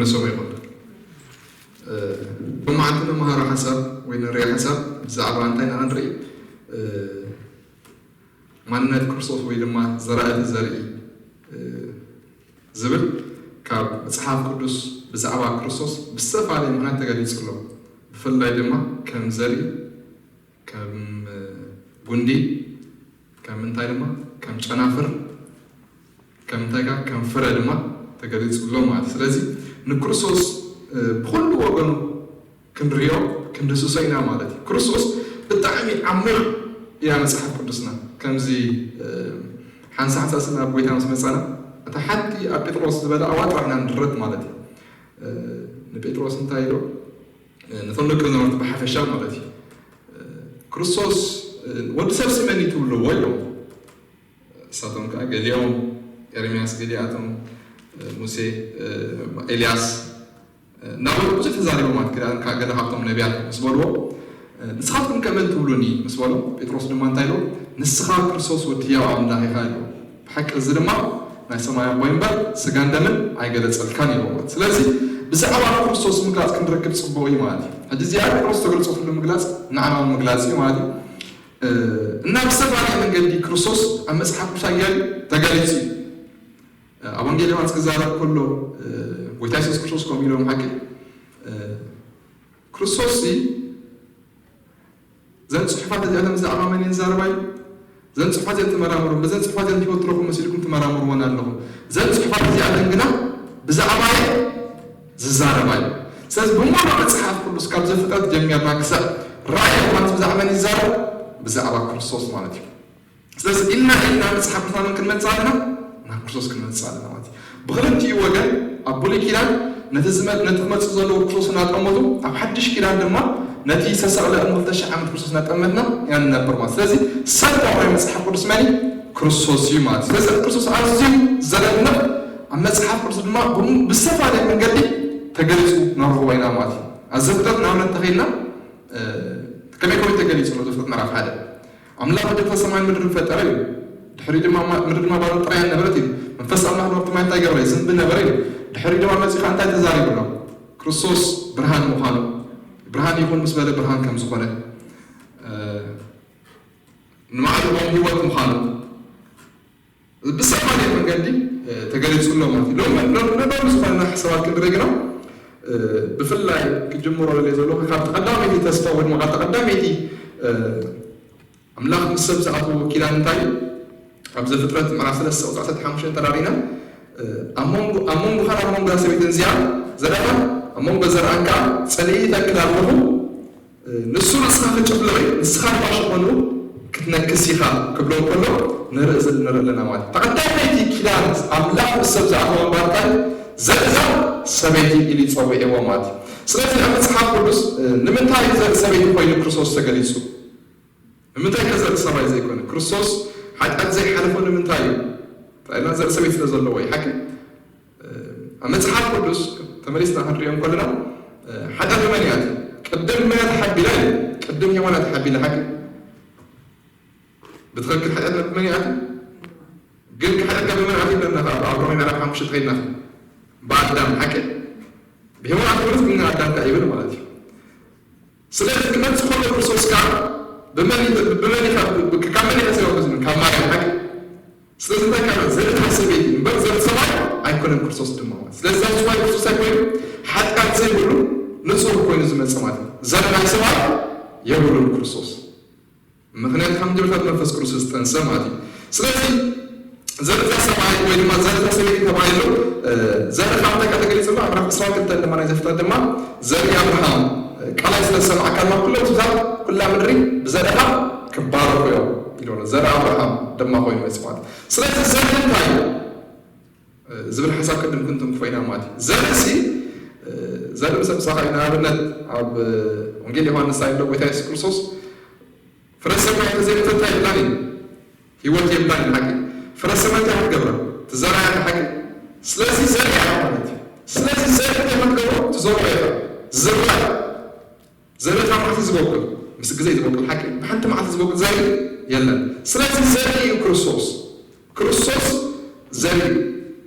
ነሶም ይኹን። እ፣ ሎማዓንቲ ንመሃሮ ሓሳብ ወይ ንሪኦ ሓሳብ ብዛዕባ እንታይ ኢና ንርኢ? እ፣ ማንነት ክርስቶስ ወይ ድማ ዘራእቲ ዘርኢ፣ እ፣ ዝብል ካብ መጽሓፍ ቅዱስ ብዛዕባ ክርስቶስ ብዝተፈላለየ ምኽንያት ተገሊጹ ኣሎ። ብፍላይ ድማ ከም ዘርኢ፣ ከም፣ እ፣ ጉንዲ፣ ከም እንታይ ድማ ከም ጨናፍር፣ ከም እንታይ ከ ከም ፍረ ድማ ተገሊጹ ኣሎ ማለት እዩ። ስለዚ ንክርስቶስ፣ እ፣ ብኹሉ ወገኑ ክንሪኦ ክንድስሶ ኢና ማለት እዩ። ክርስቶስ ብጣዕሚ ዓሚቕ እያ መጽሓፍ ቅዱስና። ከምዚ፣ እ፣ ሓንሳ ሓንሳ ስና ኣብ ጎይታ ምስ መጻና እታ ሓንቲ ኣብ ጴጥሮስ ዝበላ ኣዋ ጥራሕ ኢና ንድረት ማለት እዩ። እ፣ ንጴጥሮስ እንታይ ኢሎ? እ፣ ነቶም ደቂ መዛሙርቲ ብሓፈሻ ማለት እዩ። እ፣ ክርስቶስ፣ እ፣ ወዲ ሰብ ስመን እዩ ትብልዎ ኢሎም። እሳቶም ከኣ ገሊኦም ኤርምያስ፣ ገሊኣቶም፣ እ፣ ሙሴ፣ እ፣ ኤልያስ፣ እ፣ እናበሉ ብዙሕ ተዛሪቦም ማለት ክዳን ከኣ ገለ ካብቶም ነቢያት ምስ በልዎ፣ እ፣ ንስኻትኩም ከ መን ትብሉኒ? ምስ በሎም፣ ጴጥሮስ ድማ እንታይ ኢሉ? ንስኻ ክርስቶስ ወዲ ህያው ኣምላኽ ኢኻ ኢሉ። ብሓቂ እዚ ድማ ናይ ሰማይ ኣቦይ እምበር ስጋን ደምን ኣይገለጸልካን ኢሉ ማለት። ስለዚ ብዛዕባ ክርስቶስ ምግላጽ ክንረክብ ጽቡቕ እዩ ማለት እዩ። ሕጂ እዚኣ ጴጥሮስ ተገልጾ ኩሉ ምግላጽ ንዓና እውን ምግላጽ እዩ ማለት እዩ። እ፣ እና ብዝተፈላለየ መንገዲ ክርስቶስ ኣብ መጽሓፍ ቅዱስ ኣያሌ ተገሊጹ እዩ። እ፣ ኣብ ወንጌል ዮሃንስ ክዛረብ ከሎ፣ እ፣ ጎይታ የሱስ ክርስቶስ ከምኡ ኢሎም ሓቂ፣ እ፣ ክርስቶስ እዚ ዘን ጽሑፋት እዚኣቶም ብዛዕባ መን እየን ዝዛረባ እዩ? ዘን ጽሑፋት እዚኣን ትመራመሩ፣ በዘን ጽሑፋት እዚኣን ህይወት ትረኽቡ መሲልኩም ትመራመርወን ኣለኹም። ዘን ጽሑፋት እዚኣተን ግና ብዛዕባ እየ ዝዛረባ እዩ። ስለዚ ብሙሉእ መጽሓፍ ቅዱስ ካብ ዘፍጥረት ጀሚርና ክሳብ ራእይ ዮሃንስ ብዛዕባ መን ይዛረብ? ብዛዕባ ክርስቶስ ማለት እዩ። ስለዚ ኢልና ኢልና መጽሓፍ ቅዱስና መን ክንመጽእ ኣለና? ናብ ክርስቶስ ክንመጽእ ኣለና ማለት እዩ። ብኽልቲኡ ወገን ኣብ ብሉይ ኪዳን ነቲ ዝመ-፣ ነቲ ክመጽእ ዘለዎ ክርስቶስ እናጠመቱ፣ ኣብ ሓድሽ ኪዳን ድማ ነቲ ዝተሰቕለ ቅድሚ ክልተ ሽሕ ዓመት ክርስቶስ እናጠመትና ኢና ንነብር ማለት። ስለዚ ሰንተር ናይ መጽሓፍ ቅዱስ መን እዩ? ክርስቶስ እዩ ማለት እዩ። ስለዚ ክርስቶስ ኣዝዩ ዘደንቕ፣ ኣብ መጽሓፍ ቅዱስ ድማ ብም-፣ ብዝተፈላለየ መንገዲ ተገሊጹ ንረኽቦ ኢና ማለት እዩ። ኣብ ዘፍጥረት ንኣብነት እንተኸይድና፣ እ፣ ከመይ ከመይ ተገሊጹ ኣሎ? ዘፍጥረት ምዕራፍ ሓደ፣ ኣምላኽ ወዲ ሰማይን ምድርን ፈጠረ እዩ። ድሕሪ ድማ ማ-፣ ምድሪ ድማ ባዶ ጥራይ ነበረት እዩ። መንፈስ ኣምላኽ ነበርቲ ማይ እንታይ ገበረ? ዝንቢ ነበረ እዩ። ድሕሪ ድማ መጺኡ ኸኣ እንታይ ተዛሪቡ ኣሎ? ክርስቶስ ብርሃን ምዃኑ፣ ብርሃን ይኹን ምስ በለ ብርሃን ከም ዝኾነ፣ እ፣ ንባዕሉ እውን ህይወት ምዃኑ፣ ብዝተፈላለየ መንገዲ፣ እ፣ ተገሊጹ ኣሎ ማለት እዩ። ሎሚ፣ ሎሚ፣ ሎሚ ዝኾነ ሰባት ክንርኢ ግና፣ እ፣ ብፍላይ ክጅምሮ ደልየ ዘለኹ ካብቲ ቀዳመይቲ ተስፋ ወይ ድማ ካብቲ ቀዳመይቲ፣ እ፣ ኣምላኽ ምስ ሰብ ዝኣተዎ ኪዳን እንታይ እዩ? ኣብ ዘፍጥረት ምዕራፍ ሰለስተ ቁጽሪ ዓሰርተ ሓሙሽተ እንተራእና፣ እ፣ ኣብ መንጎ፣ ኣብ መንጎኻን ኣብ መንጎ ሰበይትን እዚኣ ዘረኻ፣ ኣብ መንጎ ዘርኣን ከኣ ጸላኢ እተክል ኣለኹ፣ ንሱ ርእስኻ ክጭፍልቕ እዩ፣ ንስኻ ድማ ሸኾንኡ ክትነክስ ኢኻ ክብሎ ከሎ ንርኢ ዘ-፣ ንርኢ ኣለና ማለት እዩ። እታ ቀዳመይቲ ኪዳን ኣምላኽ ምስ ሰብ ዝኣተወ እምበኣር እንታይ ዘርእዛ ሰበይቲ ኢሉ ይጸውዕዎ ማለት እዩ። ስለዚ ኣብ መጽሓፍ ቅዱስ፣ እ፣ ንምንታይ ዘርኢ ሰበይቲ ኮይኑ ክርስቶስ ተገሊጹ? ንምንታይ ከ ዘርኢ ሰብኣይ ዘይኮነ? ክርስቶስ ሓጢኣት ዘይሓለፎ ንምንታይ እዩ? እንታይ ኢልና? ዘርኢ ሰበይቲ ስለ ዘለዎ እዩ። ሓቂ ኣብ መጽሓፍ ቅዱስ ተመሊስና ክንሪኦ እንከለና፣ እ፣ ሓጢኣት ብመን እያ? ቅድም መን እያ ተሓቢላ እዩ? ቅድም ሔዋን እያ ተሓቢላ። ሓቂ ብትኽክል ሓጢኣት ብመን እያ? ግን ሓጢኣት ካብ ብመን ኣትዩ ኣለና? ኣብ ሮሜ ምዕራፍ ሓሙሽተ ተኸይድና ብኣዳም። ሓቂ ብሔዋን ኣትበሉት ግን ኣዳም ከኣ ይብል ማለት እዩ። ስለዚ ክመጽእ ከሎ ክርስቶስ ከኣ ብመን፣ ብመን ኢኻ፣ ካብ መን ኢኻ ስጋ ወሲዱ? ካብ ማርያም። ሓቂ ስለዚ እንታይ ካለ ዘርእታ ሰበይቲ እምበር ዘርኢ ሰብኣይ ኣይኮነን ክርስቶስ ድማ ማለት። ስለዚ that's why ክርስቶስ ኣይኮይኑ ሓጢኣት ዘይብሉ ንጹር ኮይኑ ዝመጽእ ማለት እዩ። ዘርኢ ናይ ሰብኣይ የብሉን ክርስቶስ። ምኽንያቱ ካብ መጀመርታ ብመንፈስ ቅዱስ ዝተጠንሰ ማለት እዩ። ስለዚ ዘርእታ ሰብኣይ ወይ ድማ ዘርእታ ሰበይቲ ተባሂሉ፣ እ፣ ዘርኢ ካብ እንታይ ተገሊጹ ኣሎ? ኣብ ምዕራፍ ዕስራን ክልተን ድማ ናይ ዘፍጥረት ድማ ዘርኢ ኣብርሃም፣ እ፣ ቃላይ ስለ ዝሰማዕካ ድማ ኩሎም ህዝብታት ኩላ ምድሪ ብዘርእኻ ክባረኹ እዮም ኢሉ ኣሎ። ዘርኢ ኣብርሃም ድማ ኮይኑ መጽእ ማለት እዩ። ስለዚ ዘርኢ እንታይ እዩ? እ፣ ዝብል ሓሳብ ቅድም ክንትንክፎ ኢና ማለት እዩ። ዘርእሲ፣ እ፣ ዘርኢ ምስ ኣምጻእካ እዩ። ንኣብነት ኣብ፣ እ፣ ወንጌል ዮሃንስ እንታይ ኣሎ? ጎይታ የሱስ ክርስቶስ ፍረ ሰናይ እንተዘይበተታ የብላን እዩ። ህይወት የብላን እዩ። ሓቂ ፍረ ሰናይ እንታይ ክትገብራ? ትዘርኣ ኢኻ። ሓቂ ስለዚ ዘርኢ እያ ማለት እዩ። ስለዚ ዘርኢ እንታይ ክትገብሮ? ትዘርኦ ኢኻ። ዝዝራእ ዘርኢ ካብ መዓልቲ ዝበቁል ምስ ግዜ ዝበቁል። ሓቂ ብሓንቲ መዓልቲ ዝበቁል ዘርኢ የለን። ስለዚ ዘርኢ እዩ ክርስቶስ። ክርስቶስ ዘርኢ እዩ።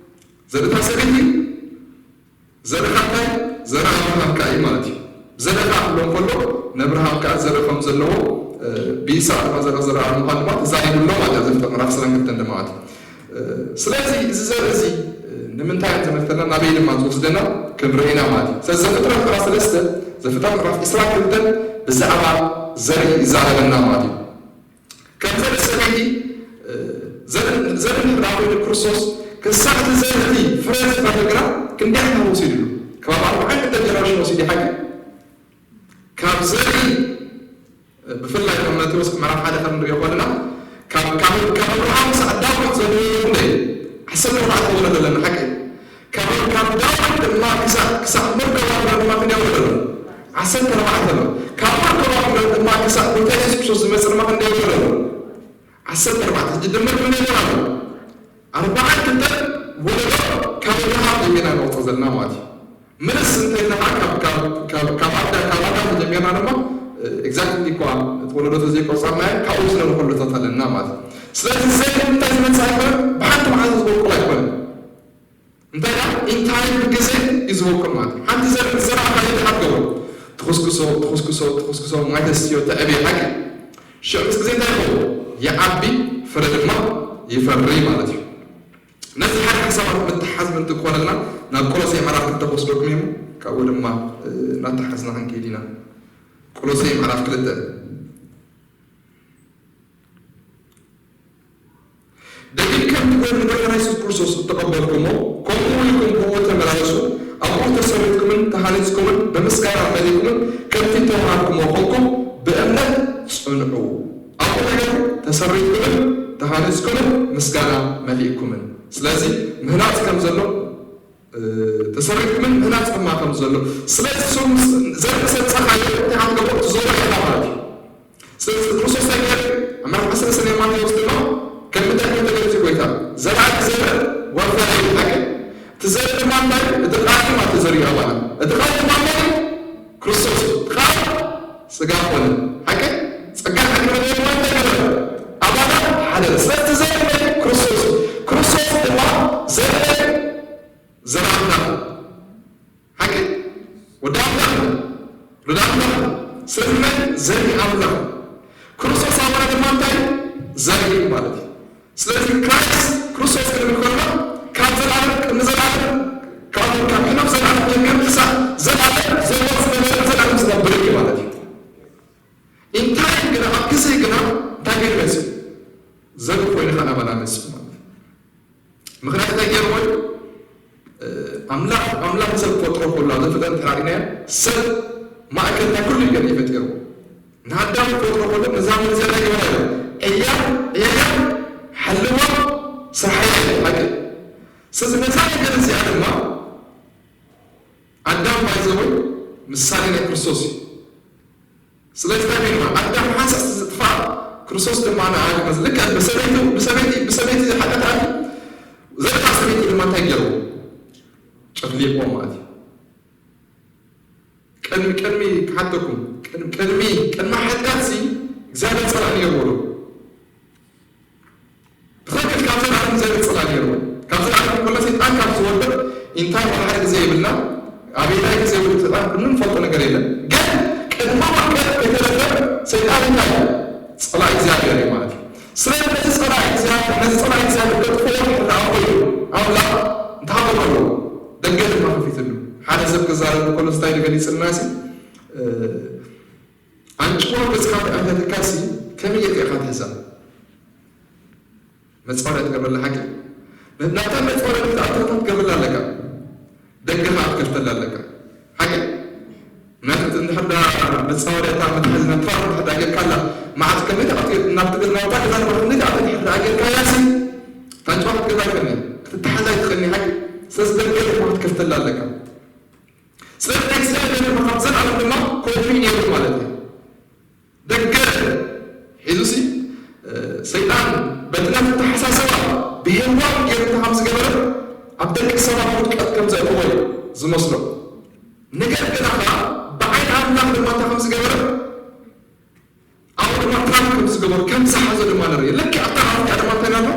ዘርእታ ሰበይቲ እዩ። ዘርእኻ እንታይ? ዘርኢ ኣብርሃም ከኣ እዩ ማለት እዩ። ዘርእኻ ክብሎ እንከሎ፣ ነብርሃም ከኣ ዘርኢ ከም ዘለዎ፣ እ፣ ብይስሐቅ ድማ ዘርኢ፣ ዘርኢ ምዃን ድማ ተዛሪቡ ኣሎ ማለት እዩ። ዘፍጥረት ምዕራፍ ዕስራን ክልተን ድማ ማለት እዩ። እ፣ ስለዚ እዚ ዘርኢ እዚ፣ እ፣ ንምንታይ እዩ ዘመልክተና፣ ናበይ ድማ ዝወስደና ክንርኢ ኢና ማለት እዩ። ስለዚ ዘፍጥረት ምዕራፍ ሰለስተ፣ ዘፍጥረት ምዕራፍ ዕስራን ክልተን ብዛዕባ ዘርኢ ይዛረበና ማለት እዩ። ከም ዘርኢ ሰበይቲ፣ እ፣ ዘርኢ፣ ዘርኢ እንድሕር ደኣ ኮይኑ ክርስቶስ፣ ክሳዕ እቲ ዘርኢ እቲ ፍረ ዝፈሪ ግና ክንደይ ዓመት ወሲድሉ? ከባቢ ኣርባዓን ክልተን ጀነሬሽን ወሲዱ ይሓግም። ካብ ዘርኢ፣ እ፣ ብፍላይ ከም ማቴዎስ ምዕራፍ ሓደ ከም ንሪኦ ከለና፣ ካብ፣ ካብ፣ ካብ ኣብርሃም ክሳዕ ዳዊት ዘሎ ክንደይ? ዓሰርተ ኣርባዕተ ወለዶ ኣለና፣ ሓቂ? ካብ፣ ካብ ዳዊት ድማ ክሳዕ፣ ክሳዕ መርከባ ድማ ክንደይ ወለዶ ኣሎ? ዓሰርተ ኣርባዕተ ኣሎ። ካብ መርከባ ድማ ክሳዕ ጎይታ የሱስ ክርስቶስ ዝመጽእ ድማ ክንደይ ወለዶ ኣሎ? ዓሰርተ ኣርባዕተ። ሕጂ ድምር ክንደይ ይኾን ኣሎ? ኣርባዓን ክልተን ወለዶ ካብ ኣብርሃም ጀሚርና ንቆጽር ዘለና ማለት እዩ። ምልስ እንተኢልና ካብ፣ ካብ፣ ካብ፣ ካብ ኣዳ-፣ ካብ ኣዳም ጀሚርና ድማ፣ እ፣ ኤግዛክትሊ እኳ እቲ ወለዶ ተዘይቆጸርናዮ፣ ካብኡ ዝነበሩ ወለዶታት ኣለና ማለት እዩ። ስለዚ ዘርኢ እንታይ ዝመጽእ ኣይኮነን፣ ብሓንቲ መዓልቲ ዝበቁል ኣይኮነን። እንታይ ደኣ? ኢንታይም ግዜ እዩ ዝበቁል ማለት እዩ። ሓንቲ ዘርኢ ዝዘራእካዮ እንታይ ትገብሮ? ትኹስኩሶ፣ ትኹስኩሶ፣ ትኹስኩሶ፣ ማይ ተስትዮ፣ ተዕብዮ፣ ሓቂ? ሽዑ ምስ ግዜ እንታይ ይኸውን? ይዓቢ፣ ፍረ ድማ ይፈሪ ማለት እዩ። ነዚ ሓደ ሓሳባት ምትሓዝ ምእንቲ ክኾነልና ናብ ቆሎሴ ምዕራፍ ክልተ ክወስደኩም እየ፣ ካብኡ ድማ፣ እ፣ እናተሓዝና ክንከይድ ኢና። ቆሎሴ ምዕራፍ ክልተ። ደጊም ከምቲ ጎ-፣ ንጎይታና የሱስ ክርስቶስ እተቐበልኩሞ፣ ከምኡ ኢልኩም ብእኡ ተመላለሱ፣ ኣብኡ ተሰሪትኩምን ተሃኒጽኩምን ብምስጋና መሊእኩምን፣ ከምቲ እተመሃርኩሞ ኾንኩም ብእምነት ጽንዑ። ኣብኡ ነገር ተሰሪትኩምን ተሃኒጽኩምን ምስጋና መሊእኩምን። ስለዚ ምህናጽ ከም ዘሎ፣ እ፣ ተሰሪትኩምን ምህናጽ ድማ ከም ዘሎ። ስለዚ እሱ ምስ-፣ ዘርኢ ሰጸኻዮ እንታይ ከም ትገብሮ ትዘርኦ ኢኻ ማለት እዩ። ስለዚ ክርስቶስ እንታይ ገይሩ? ኣብ ምዕራፍ ዓሰርተ ሰለስተ ናይ ማቴዎስ ድማ ከም እንታይ ከም ተገሊጹ ጎይታ፣ ዘርኣ ክዘርእ ወፈረ ይብል፣ ሓቂ? እቲ ዘርኢ ድማ እንታይ? እቲ ቃል ድማ ተዘሪኡ ኣባና። እቲ ቃል ድማ እንታይ? ክርስቶስ እዩ። እቲ ቃል ስጋ ኮነ። ሓቂ? ጸጋን ሓቂ ድማ እንታይ ገበረ? ኣባና ሓደረ። ስለዚ እቲ ዘርኢ ናይ ክርስቶስ እዩ። ክርስቶስ ድማ ዘርኢ ዘርኢ ኣምላኽ እዩ። ሓቂ? ወዲ ኣምላኽ እዩ። ወዲ ኣምላኽ እዩ። ስለዚ ናይ ዘርኢ ኣምላኽ እዩ። ክርስቶስ ኣባና ድማ እንታይ እዩ? ዘርኢ እዩ ማለት እዩ። ስለዚ ክራይስት ክርስቶስ ክንብል ከለና ካብ ዘላለም ቅድሚ ዘላለም ካብ፣ ካብ ሕሉፍ ዘላለም ጀሚሩ ክሳዕ ዘላለም ዘሎ ዝነበረ ዘላለም ዝነብር እዩ ማለት እዩ። ኢንታይም ግና ኣብ ግዜ ግና እንታይ ገይሩ መጺኡ? ዘርኢ ኮይኑ ከኣ ናባና መጺኡ ማለት እዩ። ምኽንያት እንታይ ገይርዎ እዩ? እ፣ ኣምላኽ፣ ኣምላኽ ሰብ ክፈጥሮ ከሎ፣ ኣብ ዘፍጥረት እንተ ርኢናዮ፣ ሰብ ማእከል ናይ ኩሉ ነገር እዩ ፈጢርዎ። ንኣዳም ክፈጥሮ ከሎ፣ ነዛ ምድሪ እዚኣ እንታይ ገበራ እዩ? ዕያ፣ ዕያያ፣ ሓልዋ፣ ስርሓያ እዩ፣ ሓቂ። ስለዚ ነዛ ነገር እዚኣ ድማ ኣዳም ባይዘወይ ምሳሌ ናይ ክርስቶስ እዩ። ስለዚ እንታይ ገይርና? ኣዳም ሓንሳእ ዝጥፋእ ክርስቶስ ድማ ንዓና ክመጽእ። ልክዕ ብሰበይቱ፣ ብሰበይቲ፣ ብሰበይቲ ሓጢኣት ኣትዩ፣ ዘጥፋእ ሰበይቲ ድማ እንታይ ገይርዎ? ጨፍሊቕዎ ማለት እዩ። ቅድሚ፣ ቅድሚ ክሓተኩም፣ ቅድሚ፣ ቅድሚ፣ ቅድሚ ሓጢኣትሲ እግዚኣብሔር ጸላኢ ነይርዎ ዶ? ብትኽክል ካብ ዘላለም እግዚኣብሔር ጸላኢ ነይርዎ። ካብ ዘላለም ከሎ ሰይጣን ካብ ዝወድቕ እንታይ ወላ ሓደ ግዜ የብልና። ኣበየናይ ግዜ ይውድቕ ሰይጣን ኩሉ ንፈልጦ ነገር የለን። ግን ቅድሚ ውድቀት ከይተረፈ ሰይጣን እንታይ እዩ? ጸላኢ እግዚኣብሔር እዩ ማለት እዩ። ስለዚ ነዚ ጸላኢ እግዚኣብሔር፣ ነዚ ጸላኢ እግዚኣብሔር ከጥፍኦ እንድሕር ደኣ ኮይኑ ኣምላኽ እንታይ ክገብር ኣለዎ? ደገ ድማ ከፊትሉ። ሓደ ሰብ ክዛረብ ከሎ እንታይ ኢሉ ገሊጽልና ሲ፣ እ፣ ኣንጭዋ ገጽካ እንተኣተትካሲ ከመይ ጌርካ ኢኻ ትሕዛ? መጻወድያ ትገብረላ ሓቂ? ናብታ መጻወድያ ክትኣትዋ ትገብረላ ኣለካ። ደገ ኸኣ ትከፍተላ ኣለካ። ሓቂ? ምኽንያቱ እንድሕር ደኣ መጻወድያ እታ መትሓዚ ናብታ እንድሕር ደኣ ጌርካላ፣ መዓት ከመይ ትኣቱ ናብቲ ገዛ፣ ናብታ ገዛ ንኽትከይድ እንድሕር ደኣ ጌርካያሲ፣ እታ ኣንጭዋ ክትገዛ ኣይትኽእልን እያ። ክትተሓዝ ኣይትኽእልን እያ። ሓቂ? ስለዚ ደገ ድማ ክትከፍተላ ኣለካ። ስለዚ እግዚኣብሔር ድማ ካብ ዘላለም ድማ ኮፒ ነይሩ ማለት እዩ። ደገ ሒዙሲ፣ እ፣ ሰይጣን በቲ ናቱ ኣተሓሳስባ ብሄዋን ገይሩ እንታይ ከም ዝገበረ ኣብ ደቂ ሰባት ውድቀት ከም ዘእተወ እዩ ዝመስሎ። ነገር ግና ኸዓ ብዓይኒ ኣምላኽ ድማ እንታይ ከም ዝገበረ ኣብኡ ድማ ትራክ ከም ዝገበሩ፣ ከም ዝሓዞ ድማ ንርኢ። ልክዕ ኣብታ ዓርኪ ኣዳም እንታይ ኢላ?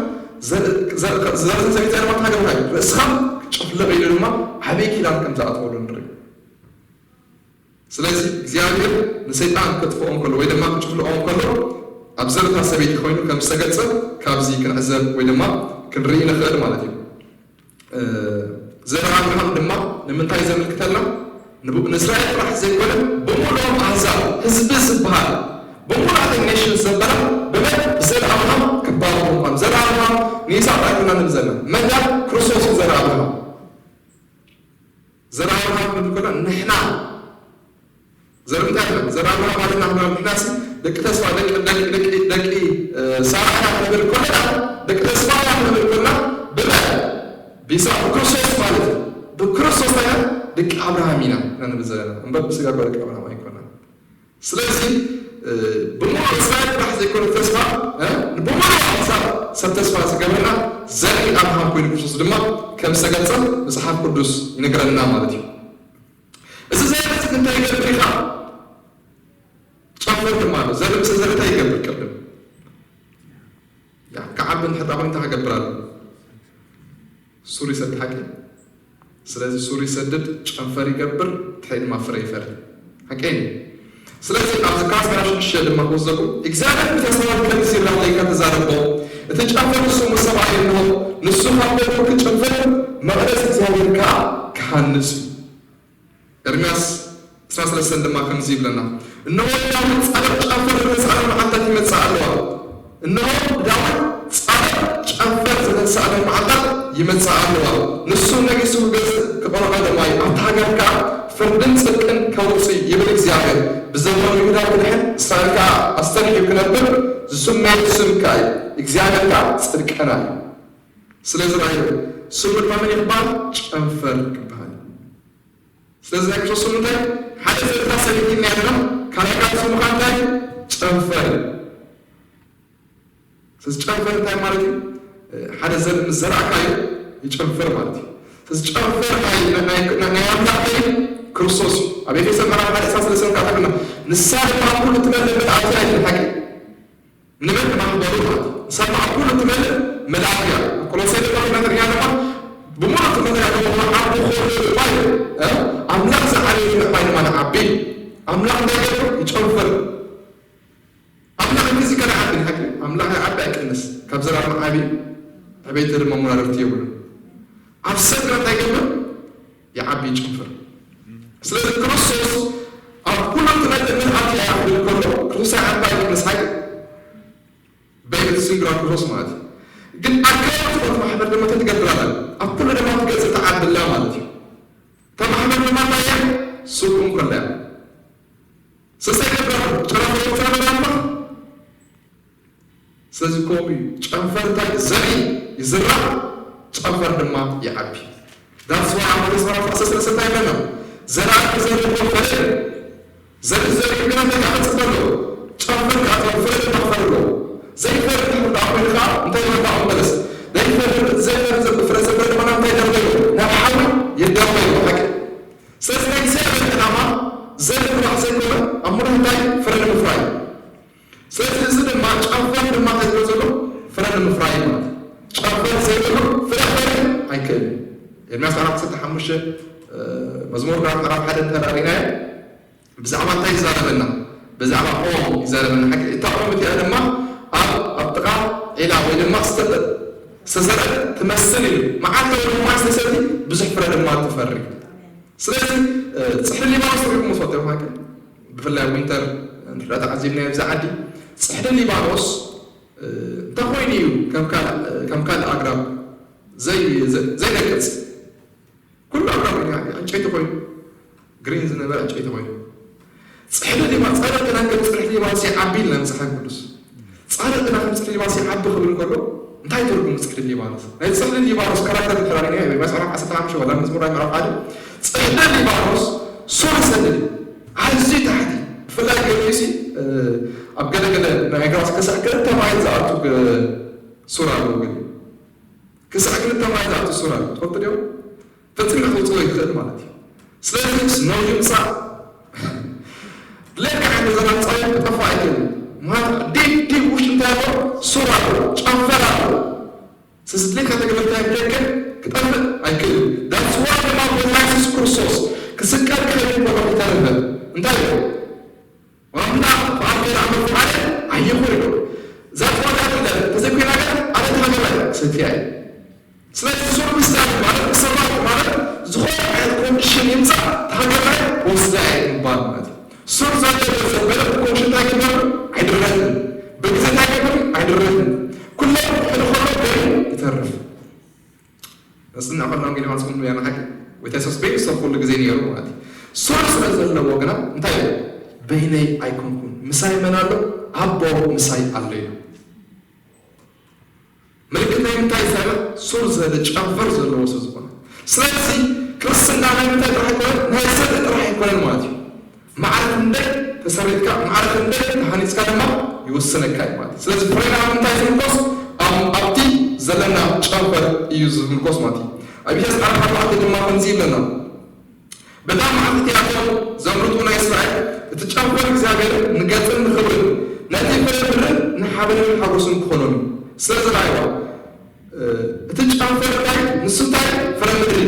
ዘር-፣ ዘር-፣ ዘር-፣ ዘር-፣ ዘር-፣ ኣዳም እንታይ ገበራ? ርእስኻ ጨፍልቕ ኢሉ ድማ ኣበይ ኪዳን ከም ዝኣተወሉ ንርኢ። ስለዚ እግዚኣብሔር ንሰይጣን ከጥፍኦ እንከሎ ወይ ድማ ክጭፍልቆ እንከሎ ኣብ ዘርታ ሰበይቲ ኮይኑ ከም ዝተገጸ ካብዚ ክንዕዘብ ወይ ድማ ክንርኢ ንኽእል ማለት እዩ። ዘር ኣብርሃም ድማ ንምንታይ ዘመልክተልና? ንእስራኤል ጥራሕ ዘይኮነ ብምሉኦም ኣህዛብ ህዝቢ ዝበሃል ብምሉኣተን ኔሽን ዘበላ ብመን? ብዘር ኣብርሃም ክባረኹ ምኳኑ። ዘር ኣብርሃም ንይስሐቅ ኣይኮና ንብል ዘለና። መን? ክርስቶስ እዩ ዘር ኣብርሃም። ዘር ኣብርሃም ክንብል ከለና ንሕና ዘር እንታይ ማለት? ዘር ኣብርሃም ኣለና ክንብል ንሕና ሲ ደቂ ተስፋ፣ ደቂ፣ ደቂ፣ ደቂ፣ ደቂ፣ እ፣ ሳራ ኢና ክንብል ከለና፣ ደቂ ተስፋ ኢና ክንብል ከለና ብመን? ብይስሐቅ፣ ብክርስቶስ ማለት እዩ። ብክርስቶስ እንታይ ኢና? ደቂ ኣብርሃም ኢና፣ ኢና ንብል ዘለና። እምበር ብስጋ እኳ ደቂ ኣብርሃም ኣይኮናን። ስለዚ፣ እ፣ ብምሉእ እስራኤል ጥራሕ ዘይኮነ ተስፋ፣ እ፣ ብምሉእ ኣሕዛብ ሰብ ተስፋ ዝገበረና ዘርኢ ኣብርሃም ኮይኑ ክርስቶስ ድማ ከም ዝተገልጸ መጽሓፍ ቅዱስ ይነግረና ማለት እዩ። እዚ ዘርኢ እዚ እንታይ ይገብር ኢኻ? ጨንፈር ድማ ኣሎ። ዘርኢ ምስ ዘርኢ እንታይ ይገብር? ቅድም ያ ክዓቢ እንድሕር ደኣ ኮይኑ እንታይ ክገብር ኣሎ? ሱር ይሰድድ ሓቂ። ስለዚ ሱር ይሰድድ፣ ጨንፈር ይገብር፣ ድሕሪ ድማ ፍረ ይፈሪ። ሓቂ። ስለዚ ኣብዚ ሉቃስ ምዕራፍ ሽዱሽተ ድማ ክወስደኩም፣ እግዚኣብሔር ብተስፋ ከምዚ ኢሉ ንኣመሪካ ተዛረቦ፣ እቲ ጨንፈር ንሱ ምስ ሰብኣይ እንሆ፣ ንሱ ካብ በትሩ ክጨንፍር፣ መቕደስ እግዚኣብሔር ከኣ ክሃንጽ እዩ። ኤርምያስ ዕስራን ሰለስተን ድማ ከምዚ ይብለና፣ እነሆ ዳዊት ጻድቕ ጨንፈር ዝተሳእለ መዓልታት ይመጽእ ኣለዋ። እነሆ ዳዊት ጻድቕ ጨንፈር ዝተሳእለ መዓልታት ይመጽእ ኣለዋ። ንሱ ነጊሱ ክገዝእ ክቐርበ ድማ እዩ። ኣብታ ሃገር ከኣ ፍርድን ጽድቅን ከውጽእ ይብል እግዚኣብሔር። ብዘመኑ ይሁዳ ክድሕን፣ እስራኤል ከኣ ኣስተርሒቡ ክነብር ዝስመየሉ ስም ከኣ እዩ። እግዚኣብሔር ከኣ ጽድቅና እዩ። ስለዚ ራእዩ ስሙ ድማ መን እዩ ክበሃል? ጨንፈር ክበሃል። ስለዚ ናይ ክርስቶስ ስሙ እንታይ? ሓደ ዘርታ ሰበይቲ እኒኣ ኣለና፣ ካልኣይ ካልእ ስሙ ከዓ እንታይ? ጨንፈር። ስለዚ ጨንፈር እንታይ ማለት እዩ? ሓደ ዘር ምስ ዘርኣካ እዩ ይጨንፈር ማለት እዩ። ስለዚ ጨንፈር ናይ፣ ናይ፣ ናይ፣ ናይ ኣምላኽ እንታይ እዩ? ክርስቶስ እዩ። ኣብ ኤፌሶን ምዕራፍ ሓደ ዕስራን ሰለስተን ከዓ ተብልና፣ ንሳ ድማ ኩሉ ትመልእ ምልኣት እያ ይብል ሓቂ። ንመን? ንማሕበሩ ማለት እዩ። ንሳ ከዓ ኩሉ ትመልእ ምልኣት እያ። ኣብ ኮሎሳይ ድማ ትነግረና ድማ፣ ብምሉእ ትመልእ እያ፣ ዓቢ ክወርድ ድማ እዩ። እ? ኣምላኽ ዝዓበየ ምዕባይ ድማ ንዓቢ። ኣምላኽ እንታይ ገይሩ? ይጨንፍር። ኣምላኽ እዚ ከነዓቢ ንሓቂ፣ ኣምላኽ ይዓቢ ኣይቀንስ። ካብ ዘራማ ዓቢ፣ ዕቤት ድማ መወዳድርቲ የብሉን። ኣብ ሰብ ግና እንታይ ይገብር? ይዓቢ ይጨንፍር። ስለዚ ክርስቶስ ኣብ ኩሉ ትመልእ ምልኣት እያ ክብል ከሎ፣ ክርስቶስ ይዓቢ ኣይቀንስ ሓቂ። በይነት ስንግራ ክርስቶስ ማለት እዩ። ግን ኣካል ዝኾነት ማሕበር ድማ እንታይ ትገብር ኣላ? ኣብ ኩሉ ድማ ትገዝእ ትዓቢ ኣላ ማለት እዩ። እታ ማሕበር ድማ እንታይ እያ? ስጉም ከላ እያ። ስለዚ እንታይ ይገብር ኣሎ? ጨረፍታ ይወፅእ ኣሎ። ስለዚ ከምኡ እዩ። ጨንፈር እንታይ? ዘርኢ ይዝራእ፣ ጨንፈር ድማ ይዓቢ። That's why ኣብ ማቴዎስ ምዕራፍ ዓሰርተ ሰለስተ እንታይ ይብለና? ዘራኢ ክዘርእ እኮ ፈለግ። ዘርኢ ዘሪኡ ግና እንታይ ክዓጽድ ኣለዎ? ጨንፈር ክኣትዎ፣ ፍረ ድማ ክፈሪ ኣለዎ። ዘይፈሪ እንድሕር ደኣ ኮይኑ ከዓ እንታይ ይበሃል? በለስ ዘይፈሪ፣ ዘይፈሪ ዘ-፣ ፍረ ዘፍሪ ድማ ናብ እንታይ ይደርበዮ? ናብ ሓዊ ይደርበዮ። ሓቂ። ስለዚ ናይ እግዚኣብሔር ዕላማ ዘርኢ ምፍራይ ዘይኮነ ኣብ ምድሪ እንታይ ፍረ ንምፍራይ እዩ። ስለዚ እዚ ድማ ጨንፈር ድማ እንታይ ዝብሎ ዘሎ ፍረ ንምፍራይ ማለት እዩ። ጨንፈር ዘይብሉ ፍረ ክፈሪ ኣይክእልን። ኤርምያስ ምዕራፍ ዓሰርተ ሓሙሽተ፣ እ፣ መዝሙር ዳዊት ምዕራፍ ሓደ እንተራእናዮ ብዛዕባ እንታይ ይዛረበና? ብዛዕባ ኦም ይዛረበና። ሓቂ እታ ኦም እቲኣ ድማ ኣብ፣ ኣብ ጥቓ ዒላ ወይ ድማ ዝተጠ-፣ ዝተዘርአ ትመስል እዩ። መዓልታዊ ድማ ዝተሰቲ ብዙሕ ፍረ ድማ ትፈሪ። ስለዚ፣ እ፣ ጽሕዲ ሊባኖስ ርኢኹም ትፈልጡ ኢኹም። ሓቂ ብፍላይ ዊንተር እንድሕር ተዓዚብናዮ ኣብዚ ዓዲ፣ ጽሕዲ ሊባኖስ፣ እ፣ እንተኾይኑ እዩ ከም ካልእ፣ ከም ካልእ ኣግራብ ዘይ-፣ ዘ-፣ ዘይነቅጽ። ኩሉ ኣግራብ ኮይኑ ይዓቢ፣ ዕንጨይቲ ኮይኑ፣ ግሪን ዝነበረ ዕንጨይቲ ኮይኑ። ጽሕዲ ሊባ-፣ ጻድቕ ግና ከም ጽሕዲ ሊባኖስ ይዓቢ ኢልና መጽሓፍ ቅዱስ። ጻድቕ ግና ከም ጽሕዲ ሊባኖስ ይዓቢ ክብል እንከሎ፣ እንታይ ትርጉም ጽሕዲ ሊባኖስ? ናይ ጽሕዲ ሊባኖስ ካራክተር እንድሕር ርኢናዮ፣ ኤርምያስ ምዕራፍ ዓሰርተ ሓሙሽተ ወላ መዝሙር ምዕራፍ ሓደ፣ ጽሕዲ ሊባኖስ ሱር ይሰድድ እዩ። ኣዝዩ ታሕቲ፣ ብፍላይ ገሊኡሲ፣ እ፣ ኣብ ገለገለ ናይ ኣግራብ ክሳዕ ክልተ ማይል ዝኣቱ ግ-፣ ሱር ኣለዎ ገሊኡ። ክሳዕ ክልተ ማይል ዝኣቱ ሱር ኣሎ። ትፈልጡ ዲኹም? ፈጺምካ ክትወጽኦ ይትኽእል ማለት እዩ። ስለዚ ስኖው ይምጻእ፣ ለክዕ እንተ ዘናጻዊ ክጠፍእ ኣይክእልን። ምኽንያቱ ዲፕ፣ ዲፕ ውሽጢ እንታይ ኣሎ? ሱር ኣሎ፣ ጨንፈር ኣሎ። ስለዚ ድሌትካ ተገበርካዮ ብደገ ክጠፍእ ኣይክእልን። That's why ድማ ጎይታ ክርስቶስ ክስቀል ክኸይድ ከሎ ክተርፈ እንታይ እዩ? ዋና ፍቓድ ኣምላኽ ፍቓደ ኣይኹን ይብል። እዛ ተዋጋእቲ ተዘይኮይና ግን ኣነ ተሃገራይ ሰትያ እየ። ስለዚ ሱር ምስዳድ ማለት ክስራቕ ማለት ዝኾነ ዓይነት ኮንዲሽን ይምጻእ ተሃገራይ ወስዳ እየ ምባል ማለት እዩ። ሱር ዘለዎ ሰብ ገለ ብኮንዲሽን እንታይ ይግበር ኣይድረትን። ብግዜ እንታይ ይግበር ኣይድረትን። ኩሎም ሕድኾሎ ገይሩ ይተርፍ። ነጽንዕ ከሎ ወንጌል ማቴዎስ ምንበያ ንሓቂ ጎይታ የሱስ በይኑ ሰብ ኩሉ ግዜ ነይሩ ማለት እዩ። ሱር ስለ ዘለዎ ግና እንታይ እዩ? በይነይ ኣይኮንኩን፣ ምሳይ መን ኣሎ? ኣቦ ምሳይ ኣሎ እዩ። ምልክት ናይ ምንታይ ዘረ? ሱር ዘለ ጨንፈር ዘለዎ ሰብ ዝኾነ። ስለዚ ክርስትና ናይ ምንታይ ጥራሕ ኣይኮነን? ናይ ዘርኢ ጥራሕ ኣይኮነን ማለት እዩ። ማዕረ ክንደይ ተሰሪትካ፣ ማዕረ ክንደይ ተሃኒጽካ ድማ ይውስነካ እዩ ማለት እዩ። ስለዚ ፍሬና ኣብ ምንታይ ዝምርኮስ? ኣብ-፣ ኣብቲ ዘለና ጨንፈር እዩ ዝምርኮስ ማለት እዩ። ኣብ ኢሳያስ ኣርባዕተ ኣርባዕተ ድማ ከምዚ ይብለና፣ በታ መዓልቲ እቲኣቶም ዘምርጡ ናይ እስራኤል፣ እቲ ጨንፈር እግዚኣብሔር ንገጽን ንኽብርን፣ ነቲ ፍረ ምድርን ንሓበንን ሓጎስን ክኾኖም እዩ። ስለዚ ራእይዋ፣ እ፣ እቲ ጨንፈር እንታይ? ንሱ እንታይ? ፍረ ምድሪ።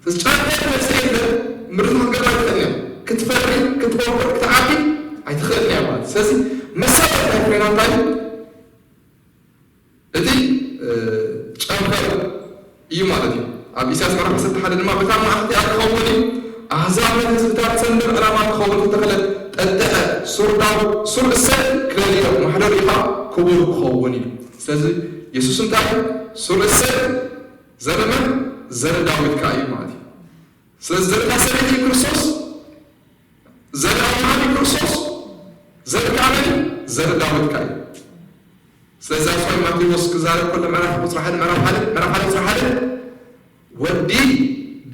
እቲ ጨንፈር ነፍሲ የለን፣ ምድሪ ክትገብር ኣይትኽእልን እያ። ክትፈሪ፣ ክትወቅዕ፣ ክትዓቢ ኣይትኽእልን እያ ማለት። ስለዚ መሰረት ናይ ፍሬና እንታይ? እቲ፣ እ፣ ጨንፈር እዩ ማለት እዩ። ኣብ ኢሳያስ ምዕራፍ ዓሰርተ ሓደ ድማ፣ በታ መዓልቲ እቲኣ ክኸውን እዩ፣ ኣህዛብ ነቲ ህዝብታት ሰንደል ዕላማ ክኸውን ዝተተኽለ ጠጠዐ፣ ሱር ዳው-፣ ሱር እሰይ ክለልዮ፣ ማሕደሩ ኸኣ ክቡር ክኸውን እዩ። ስለዚ የሱስ እንታይ እዩ? ሱር እሰይ ዘርኢ መን? ዘርኢ ዳዊት ከኣ እዩ ማለት እዩ። ስለዚ ዘርእታ ሰበይቲ እዩ ክርስቶስ፣ ዘርኢ ኣብርሃም እዩ ክርስቶስ፣ ዘርኢ ከኣ መን እዩ? ዘርኢ ዳዊት ከኣ እዩ። ስለዚ ኣስዋይ ማቴዎስ ክዛረብ ከሎ ምዕራፍ ቁጽሪ ሓደ፣ ምዕራፍ ሓደ፣ ምዕራፍ ሓደ ቁጽሪ ሓደ፣ "ወዲ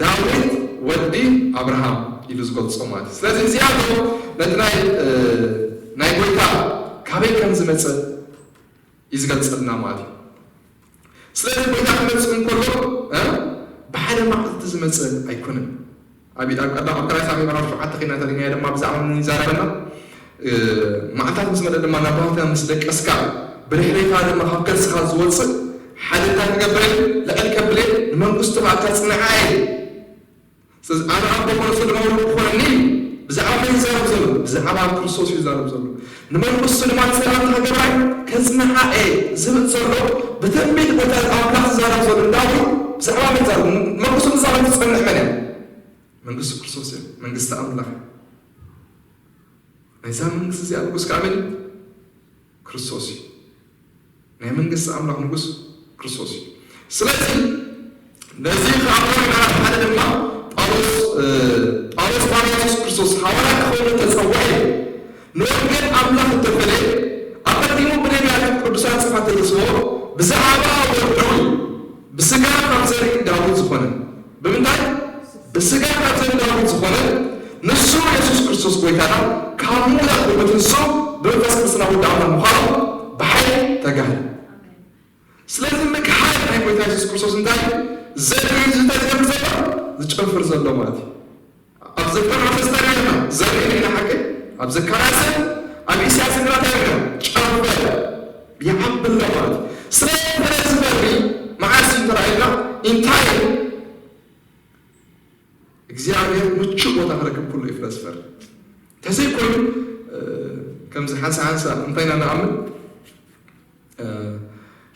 ዳዊት ወዲ ኣብርሃም" ኢሉ ዝገልጾ ማለት እዩ። ስለዚ እዚኣቶም ነቲ ናይ፣ እ፣ ናይ ጎይታ ካበይ ከም ዝመጸ እዩ ዝገልጸልና ማለት እዩ። ስለዚ ጎይታ ክመጽእ እንከሎ፣ እ፣ ብሓደ መዓልቲ ዝመጸ ኣይኮነን። ኣብ፣ ኣብ ቀዳ-፣ ኣብ ካልኣይ ሳሙኤል ምዕራፍ ሸውዓተ ኸይድና እንተሪእናዮ ድማ ብዛዕባ መን ይዛረበና? እ፣ መዓልታት ምስ መጸ ድማ ናባተ ምስ ደቀስካ፣ ብድሕሬኻ ድማ ካብ ከርስኻ ዝወጽእ ሓደ እንታይ ክገብር እየ? ልዕል ከብል እየ፣ ንመንግስቱ ኸኣ ከጽንዓ እየ። ስለዚ ኣነ ኣቦ ኮነ፣ ንሱ ድማ ወዲ ክኾነኒ እዩ። ብዛዕባ መን ይዛረብ ዘሎ? ብዛዕባ ክርስቶስ እዩ ዝዛረብ ዘሎ። ንመንግስቱ ድማ ንሰላም ሃገራይ ከጽንዓ እየ ዝብል ዘሎ ብትንቢት ጎይታ ኣምላኽ ዝዛረብ ዘሎ ዳዊት ብዛዕባ መን ይዛረብ? መንግስቱ ዝዛረብ ዝጸንዕ መን እዩ? መንግስቲ ክርስቶስ እዩ። መንግስቲ ኣምላኽ። ናይዛ መንግስቲ እዚኣ ንጉስ ከኣ መን እዩ? ክርስቶስ እዩ። ናይ መንግስቲ ኣምላኽ ንጉስ ክርስቶስ እዩ። ስለዚ ነዚ ካብ ሮሜ ምዕራፍ ሓደ ድማ ጳውሎስ፣ እ፣ ጳውሎስ ባርያ የሱስ ክርስቶስ ሃዋርያ ክኸውን ተጸውዐ እዩ። ንወንጌል ኣምላኽ እተፈልየ፣ ኣቐዲሙ ብነቢያት ቅዱሳን ጽሑፋት ተተስፎ ብዛዕባ ወዱ እዩ። ብስጋ ካብ ዘርኢ ዳዊት ዝኾነ። ብምንታይ? ብስጋ ካብ ዘርኢ ዳዊት ዝኾነ፣ ንሱ የሱስ ክርስቶስ ጎይታና፣ ካብ ምዉታት ብምትንስኡ፣ ብመንፈስ ክርስትና ወዲ ኣምላኽ ምዃኑ ብሓይሊ ተጋህደ። ስለዚ ምክሓድ ናይ ጎይታ የሱስ ክርስቶስ እንታይ እዩ? ዘርኢ እዩ። እንታይ ዝገብር ዘሎ? ዝጨንፍር ዘሎ ማለት እዩ። ኣብ ዘካርያስ እንታይ ርኢና? ዘርኢ ርኢና ሓቂ? ኣብ ዘካርያስን ኣብ ኢሳያስን ግና እንታይ ርኢና? ጨንፈር ይዓቢ ኣሎ ማለት እዩ። ስለዚ ፍረ ዝፈሪ መዓስ እዩ ተራእየና? ኢንታይ እግዚኣብሔር ምቹእ ቦታ ክረክብ ኩሉ እዩ ፍረ ዝፈሪ። እንተዘይኮይኑ፣ እ፣ ከምዚ ሓንሳ ሓንሳ እንታይ ኢና ንኣምን? እ፣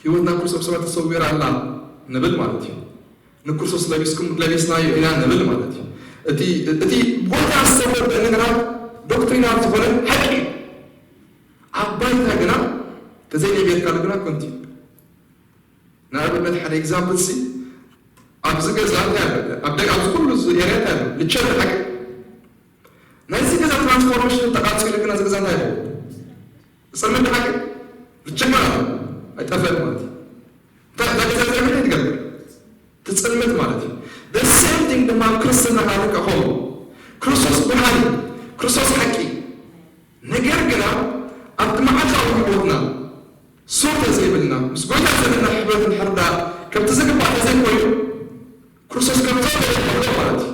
ህይወትና ክርስቶስ ኣብ ሰማይ ተሰዊራ ኣላ ንብል ማለት እዩ። ንክርስቶስ ለቢስኩም፣ ለቢስናዮ ኢና ንብል ማለት እዩ። እቲ፣ እቲ ጎይታ ዝተወደአ ነገራት ዶክትሪናል ዝኾነ ሓቂ እዩ። ኣብ ባይታ ግና ተዘይነቢርካሉ ግና ኮንቲ እዩ። ንኣብነት ሓደ ኤግዛምፕል ሲ ኣብዚ ገዛ እንታይ ኣሎ? ኣብ ደገ ኣብዚ ኩሉ እዚ ኤርያ እንታይ ኣሎ? ልቸር ሓቂ ናይዚ ገዛ ትራንስፎርሜሽን ተቃጺሉ ግን እዚ ገዛ እንታይ ይኸውን? ዝጸልመት ሓቂ ልቸር ማለት እዩ። ኣይጠፍእን ማለት እዩ። እንታይ እንታይ ገዛ ዝጸልመት ትገብር? ትጸልመት ማለት እዩ። The same thing ድማ ኣብ ክርስትና ካልእ ከኸውን። ክርስቶስ ብርሃን እዩ። ክርስቶስ ሓቂ። ነገር ግና ኣብቲ መዓልታዊ ህይወትና ሱር ተዘይብልና፣ ምስ ጎይታ ዘለና ሕብረት እንድሕር ደኣ ከምቲ ዝግባእ ተዘይኮይኑ፣ ክርስቶስ ከምቲ ዝበለ ይኸብሮ ማለት እዩ።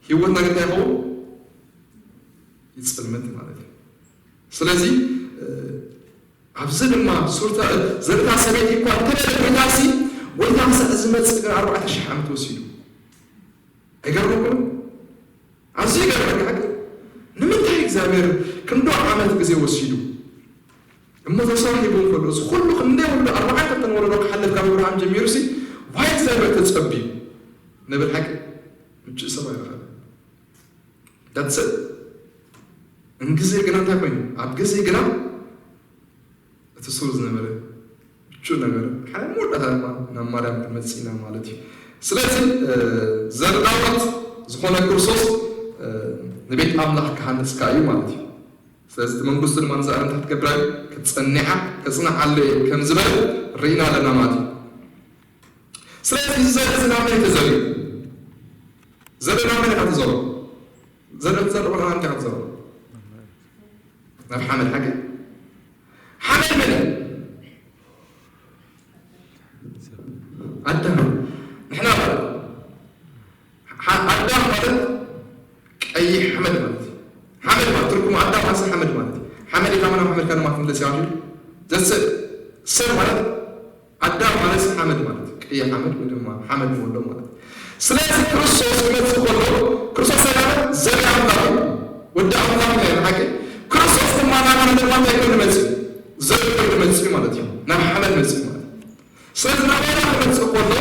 ህይወትና ግን እንታይ ይኸውን? ይጽልመት ማለት እዩ። ስለዚ፣ እ፣ ኣብዚ ድማ ሱርታ፣ ዘርእታ ሰበይቲ እኳ እንተበለ ጎይታሲ፣ ጎይታ ክሳዕ ዝመጽእ ግን ኣርባዕተ ሽሕ ዓመት ወሲዱ። ኣይገርመኩምን? ኣዝዩ ይገርመካ። ሓቂ ንምንታይ እግዚኣብሔር ክንዶ ዓመት ግዜ ወሲዱ እሞ ተሳሒቡ እንከሎ፣ እዚ ኩሉ ክንደይ ወልዶ ኣርባዕተ ወለዶ ክሓልፍ ካብ ኣብርሃም ጀሚሩ ሲ ዋይ እግዚኣብሔር ተጸቢዩ ንብል ሓቂ ምጭእ ሰብ ኣይረኸበ። ዳትሰ እንግዜ ግና እንታይ ኮይኑ ኣብ ግዜ ግና እቲ ሱር ዝነበረ ምቹእ ነገር ሓደ መወዳእታ ድማ ናብ ማርያም ክንመጽእ ኢና ማለት እዩ። ስለዚ ዘር ዳዊት ዝኾነ ክርስቶስ ንቤት ኣምላኽ ክሃንጽካ እዩ ማለት እዩ። ስለዚ እቲ መንግስቱ ድማ ንዛ እንታይ ክትገብራ እዩ? ክትጸኒዓ፣ ከጽንዓሉ እየ ከም ዝበለ ርኢና ኣለና ማለት እዩ። ስለዚ እዚ ዘርኢ እዚ ናብ መን እዩ ተዘሪኡ? ዘርኢ ናብ መን ኢኻ ትዘርኦ? ዘርኢ ትዘርኦ ናብ እንታይ ኢኻ ትዘርኦ? ናብ ሓመድ ሓቂ ሓመድ መን እዩ? ኣዳም። ንሕና ማለት ሓ- ኣዳም ማለት ቀይሕ ሓመድ ማለት እዩ። ሓመድ ማለት ትርጉሙ ኣዳም ማለት ሓመድ ማለት እዩ። ሓመድ ኢልካ ምናምን ሓመድካ ድማ ትምለስ ያው ዘሰ ሰብ ማለት ኣዳም ማለት ሓመድ ማለት እዩ። ቀይሕ ሓመድ ወይ ድማ ሓመድ ንወሎ ማለት እዩ። ስለዚ ክርስቶስ ክመጽእ ከሎ ክርስቶስ ሰላም ዘርኢ ኣምላኽ እዩ። ወዲ ኣምላኽ እዩ ሓቂ ክርስቶስ ድማ ናባና ድማ እንታይ ኮይኑ መጽእ? ዘርኢ ኮይኑ መጽእ ማለት እዩ። ናብ ሓመድ መጽእ ማለት እዩ። ስለዚ ናባና ክመጽእ ከሎ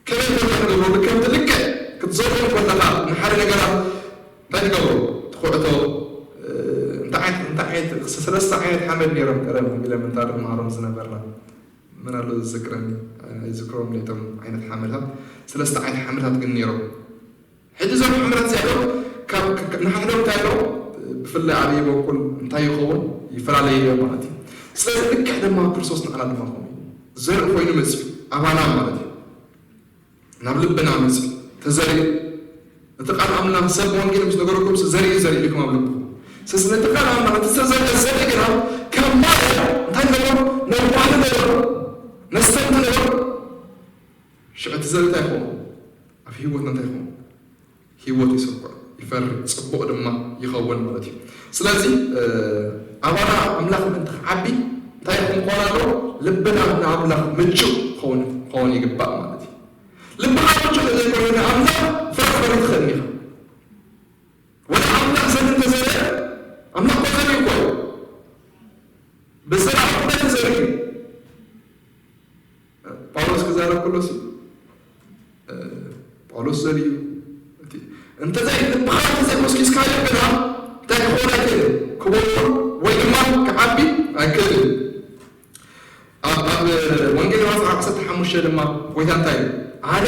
ከመይ ጌርካ ክትገብሮ? ከምቲ ልክዕ ክትዘርኦ ከለኻ ንሓደ ነገራት እንታይ ትገብሮ? ትኹዕቶ። እንታይ ዓይነት እንታይ ዓይነት ሰለስተ ዓይነት ሓመድ ነይሮም ቀደም ኢለ ምንታ ንመሃሮም ዝነበርና መን ኣሎ ዝዝክረኒ? ኣይዝክሮም ነቶም ዓይነት ሓመድታት። ሰለስተ ዓይነት ሓመድታት ግን ነይሮም። ሕጂ እዞም ሓመድታት እዚኣቶም ካብ ንሓድሕዶም እንታይ ኣለዎም? ብፍላይ ኣብ በኩል እንታይ ይኸውን ይፈላለየ ማለት እዩ። ስለዚ ልክዕ ድማ ክርስቶስ ንዓና ድማ ከምኡ እዩ። ዘርኢ ኮይኑ መፅዩ ኣባና ማለት እዩ። ናብ ልብና መፅዩ ተዘሪኡ። እቲ ቃል ኣምላኽ ሰብ ወንጌል ምስ ነገረኩም ዘሪኡ ዘሪኡ ኢልኩም ኣብ ልብኹም። ስለዚ ነቲ ቃል ኣምላኽ እቲ ዝተዘርአ ዘርኢ ግና ካብ ማርያም እንታይ ንገብሮ? ነባህሎ ንገብሮ፣ ነስተምቲ ንገብሮ። ሽዑ እቲ ዘርኢ እንታይ ይኸውን? ኣብ ህይወትና እንታይ ይኸውን? ህይወት ይስኩዕ፣ ይፈሪ፣ ጽቡቕ ድማ ይኸውን ማለት እዩ። ስለዚ ኣባና ኣምላኽ ምእንቲ ክዓቢ እንታይ ክኸውን ኣለዎ? ልብና ንኣምላኽ ምቹእ ክኸውን ክኸውን ይግባእ ማለት እዩ። ልብኻ ምቹእ ዘይኮይኑ ንኣምላኽ ፍረ ክትበሊ ትኽእል ኢኻ። ወላ ኣምላኽ ዘርኢ እንተዘርአ ኣምላኽ እኮ ዘርኢ እኮ እዩ። ብዘርኢ እኮ ተዘሪኡ። ጳውሎስ ክዛረብ ከሎ ሲ ጳውሎስ ዘርኢ እዩ። እንተዘይ ልብኻ እንተዘይኮስኪስካዮ ግና እንታይ ክኸውን ኣይክእልን፣ ክበቁል ወይ ድማ ክዓቢ ኣይክእልን። ኣብ ኣብ ወንጌል ዮሃንስ ዓሰርተ ሓሙሽተ ድማ ጎይታ እንታይ እዩ? ኣነ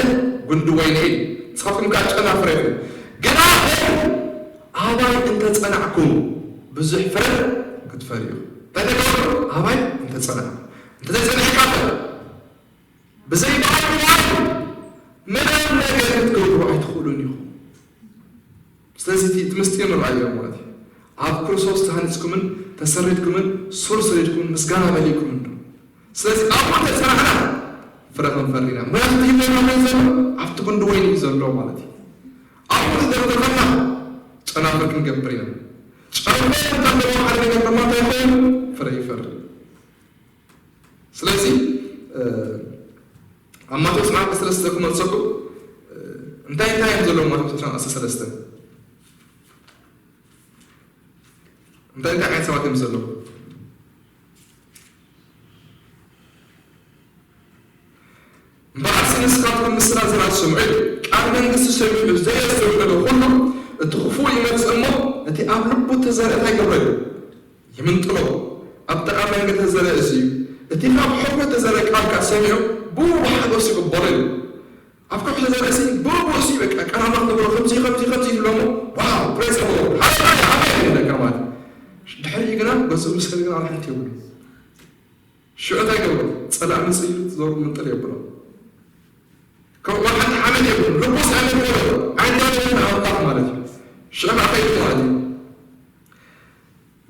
ጉንዲ ወይኒ እየ፣ ንስኻትኩም ከዓ ጨና ፍረ ኢኹም። ግና ኣባይ እንተጸናዕኩም ብዙሕ ፍረ ክትፈርዩ። እንታይ ተገብሩ? ኣባይ እንተጸናዕኩም። እንተዘይጸኒዕካ ከ ብዘይ በዓል ምንም ነገር ክትገብሩ ኣይትኽእሉን ኢኹም። ስለዚ እቲ እቲ ምስጢር ንርኣዮ ማለት እዩ። ኣብ ክርስቶስ ተሃኒጽኩምን ተሰሪትኩምን ሱር ሰሪትኩምን ምስጋና መሊእኩምን ዶ። ስለዚ ኣብኡ እንተጸናዕና ፍረ ክንፈሪ ኢና። ምኽንያቱ እቲ ህይወትና መን ዘሎ ኣብቲ ጉንዲ ወይኒ እዩ ዘሎ ማለት እዩ። ኣብኡ እንተደርደርና ጨናፍር ክንገብር ኢና። ጨንፈር እንተለዎ ሓደ ነገር ድማ እንታይ ይኸውን? ፍረ ይፈሪ። ስለዚ ኣብ ማቴዎስ ምዕራፍ ሰለስተ ክመልሰኩም እንታይ እንታይ እዮም ዘለዉ? ማቴዎስ ዕስራን ዓሰርተ ሰለስተ እንታይ እንታይ ዓይነት ሰባት እዮም ዘለዉ? እምበኣርሲ ንስኻትኩም ምስላ ዝረኣት ስምዑ እዩ። ቃል መንግስቲ ሰሚዑ ዘየስተውዕሎ ኩሉ እቲ ክፉእ ይመጽእ እሞ እቲ ኣብ ልቡ እተዘርአ እንታይ ይገብሮ እዩ? ይምንጥሎ። ኣብ ጥቓ መንገዲ እተዘርአ እዚ እዩ። እቲ ካብ ሕርኩ እተዘርአ ቃል ከኣ ሰሚዑ ብኡ ብሓጎስ ይቕበሎ እዩ። ኣብ ከውሒ ተዘርአ ሲ ብኡ ብኡ ሲ በቃ ቀናማ ክነግሮ ከምዚ ከምዚ ከምዚ ይብሎ እሞ ዋው ፕሬዝ ኦፍ ሃሌሉያ ኣሜን ይብለካ ማለት እዩ። ድሕሪኡ ግና ገጹ ምስ ከደ ግና ሓንቲ የብሉ። ሽዑ እንታይ ገብሮ? ጸላእ መጺኡ ኢሉ ዞር ምንጥር የብሎ። ከምኡ ሓንቲ ሓመድ የብሉ። ልቡስ ኣመት ነበሮ። ኣይዳለውን ኣምላኽ ማለት እዩ። ሽዑ ከዓ ከይዱ ማለት እዩ።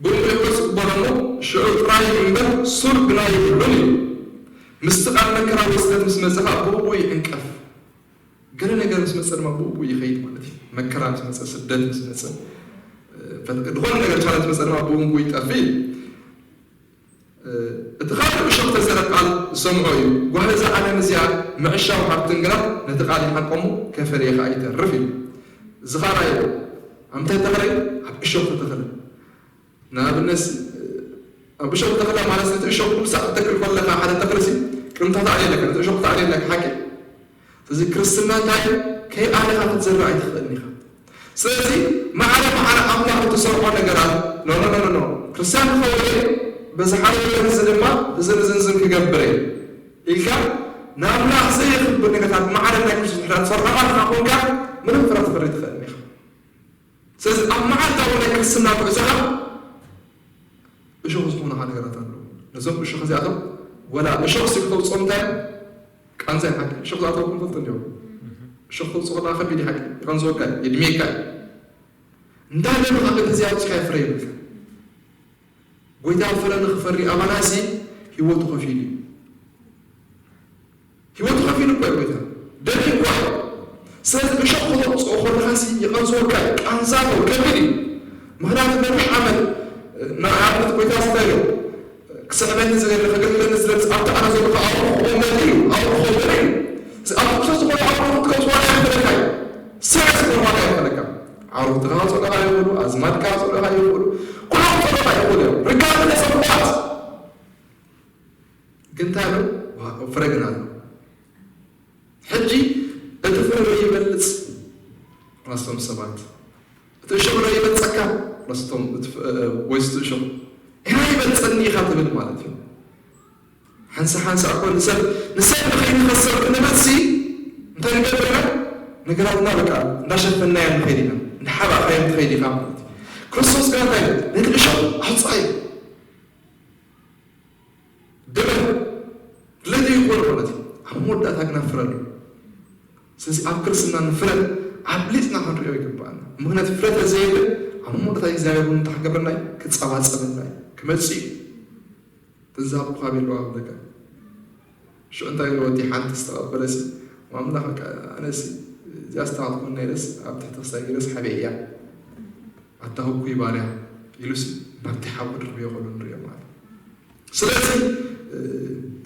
ብኡ ምልኮስ ይቕበሎ እሞ ሽዑ ጥራይ እምበር ሱር ግና የብሉን እዩ። ምስቲ ቃል መከራ ወይ ስደት ምስ መጸ ከዓ ብኡ ይዕንቀፍ። ገለ ነገር ምስ መጸ ድማ ብኡ ይኸይድ ማለት እዩ። መከራ ምስ መጸ፣ ስደት ምስ መጸ፣ ዝኾነ ነገር ቻለንጅ መጸ ድማ ብኡ ይጠፍእ እዩ። እቲ ካልእ እሾኽ ተዘረ ቃል ዝሰምዖ እዩ። ጓሂ እዛ ዓለም እዚኣ ምዕሻው ሃብትን ግና ነቲ ቃል ይሓንቆሙ፣ ከፈርየ ኸኣ ይተርፍ ኢሉ። እዚ ኻልኣይ እዩ። ኣብ እንታይ ተኽለ? ኣብ እሾኽ ተተኽለ። ንኣብነት ኣብ እሾኽ ተኽለ ማለት ነቲ እሾኽ ኩሉ ሳዕ ክትተክል ከለኻ ሓደ ተኽሊ ሲ ቅድሚ ተኽሊ ኣለካ፣ ነቲ እሾኽ ተኽሊ ኣለካ ሓቂ። ስለዚ ክርስትና እንታይ እዩ? ከይኣለኻ ክትዘርእ ኣይትኽእልን ኢኻ። ስለዚ ማዕረ ማዕረ ኣምላኽ እትሰርዖ ነገራት፣ ኖ፣ ኖ፣ ኖ፣ ኖ፣ ኖ። ክርስትያን ክኸውን እየ፣ በዚ ሓደ ነገር እዚ ድማ እዚ ንዝንዝን ክገብር እየ ኢልካ ንኣምላኽ ዘየኽብር ነገራት ማዕረ ናይ ክርስቶስ ድሕሪ ትሰርዖ ኣለኻ ኮንካ ምንም ፍረ ክትፈሪ ትኽእልን ኢኻ። ስለዚ ኣብ መዓልታዊ ናይ ክርስትና ጉዕዞኻ እሾኽ ዝኾኑኻ ነገራት ኣለዉ። ነዞም እሾኽ እዚኣቶም ወላ እሾኽ ሲ ክተውፅኦም እንታይ እዮም? ቃንዛ እዮም። ሓቂ እሾኽ ዝኣተወኩም ፈልጡ እንዲዮም። እሾኽ ተውፅኦ ከለኻ ከቢድ እዩ። ሓቂ ይቐንዝወካ እዩ፣ የድምየካ እዩ። እንዳደረኻ ግን እዚኣ ኣውፂኻ ፍረ ይብልካ። ጎይታ ፍረ ንኽፈሪ ኣባና ሲ ህይወቱ ከፊሉ እዩ። ህይወቱ ከፊሉ እኮ እዩ ጎይታ። ደልዩ እኮ እዩ። ስለዚ እሾኽ ከተውፅኦ ከለኻ ሲ ይቐንዝወካ እዩ። ቃንዛ ነው፣ ከቢድ እዩ። ምኽንያቱ ነዊሕ ዓመት ንኣብነት ጎይታ እንታይ ኢሉ? ክስዕበኒ ዝደሊ፣ ክገድለኒ ዝደሊ፣ ኣብቲ ኣነ ዘለኹ ኣብኡ ክቕመጥ እዩ፣ ኣብኡ ክኸውን እዩ። ኣብዚ ኣብኡ ክሰ ዝኾነ ኣብኡ ክትከውን ዋጋ ይኽፈለካ እዩ። ስራሕ ዝኾነ ዋጋ ይኽፈለካ። ዓሩኽትኻ ክጸልኡኻ ይኽእሉ፣ ኣዝማድካ ክጸልኡኻ ይኽእሉ፣ ኩሎም ክጸልኡኻ ይኽእሉ እዮም። ርጋት ለሰብኳት ግን እንታይ ኣሎ? ዋ-፣ ፍረ ግን ኣሎ። ሕጂ እቲ ፍረ ይበልጽ ራስቶም ሰባት፣ እቲ እሾኽ ዶ ይበልጸካ ራስቶም፣ እቲ ፍ-፣ እ፣ ወይስ እቲ እሾኽ? ኢኻ ይበልጸኒ ኢኻ ትብል ማለት እዩ። ሓንሳ ሓንሳ እኮ ንሰብ፣ ንሰብ ንኸይንኸስር ክንብል ሲ እንታይ ንገብር ኢና? ነገራትና በቃ እንዳሸፈናዮ ንኸይድ ኢና፣ እንዳሓባእኻዮ ትኸይድ ኢኻ ማለት እዩ። ክርስቶስ ግን እንታይ ኢሉ? ነቲ እሾኽ ኣውጽኣዮ። ድመ ድሌቱ ይኾን ማለት እዩ። ኣብ መወዳእታ ግና ፍረ ኣሎ። ስለዚ ኣብ ክርስትና ንፍረ ኣብሊጽና ክንሪኦ ይግባኣና። ምኽንያቱ ፍረ ተዘየለ ኣብ መወዳእታ እግዚኣብሔር እውን እንታይ ክገብረና እዩ? ክጸባጸበና እዩ። ክመጽእ እዩ። ትንዛብ ካብ የለዋ ብለካ። ሽዑ እንታይ ኢሉ ወዲ ሓንቲ ዝተቐበለ ሲ፣ "ማምላኽ በቃ ኣነሲ እዚኣ ዝተባዕትኩ ነይረስ ኣብ ትሕቲ ክሳይ ገይረስ ሓቢአ እያ። ኣታ ህኩይ ባርያ" ኢሉሲ ናብቲ ሓዊ ድርብዮ ከሎ ንሪኦ ማለት እዩ። ስለዚ፣ እ፣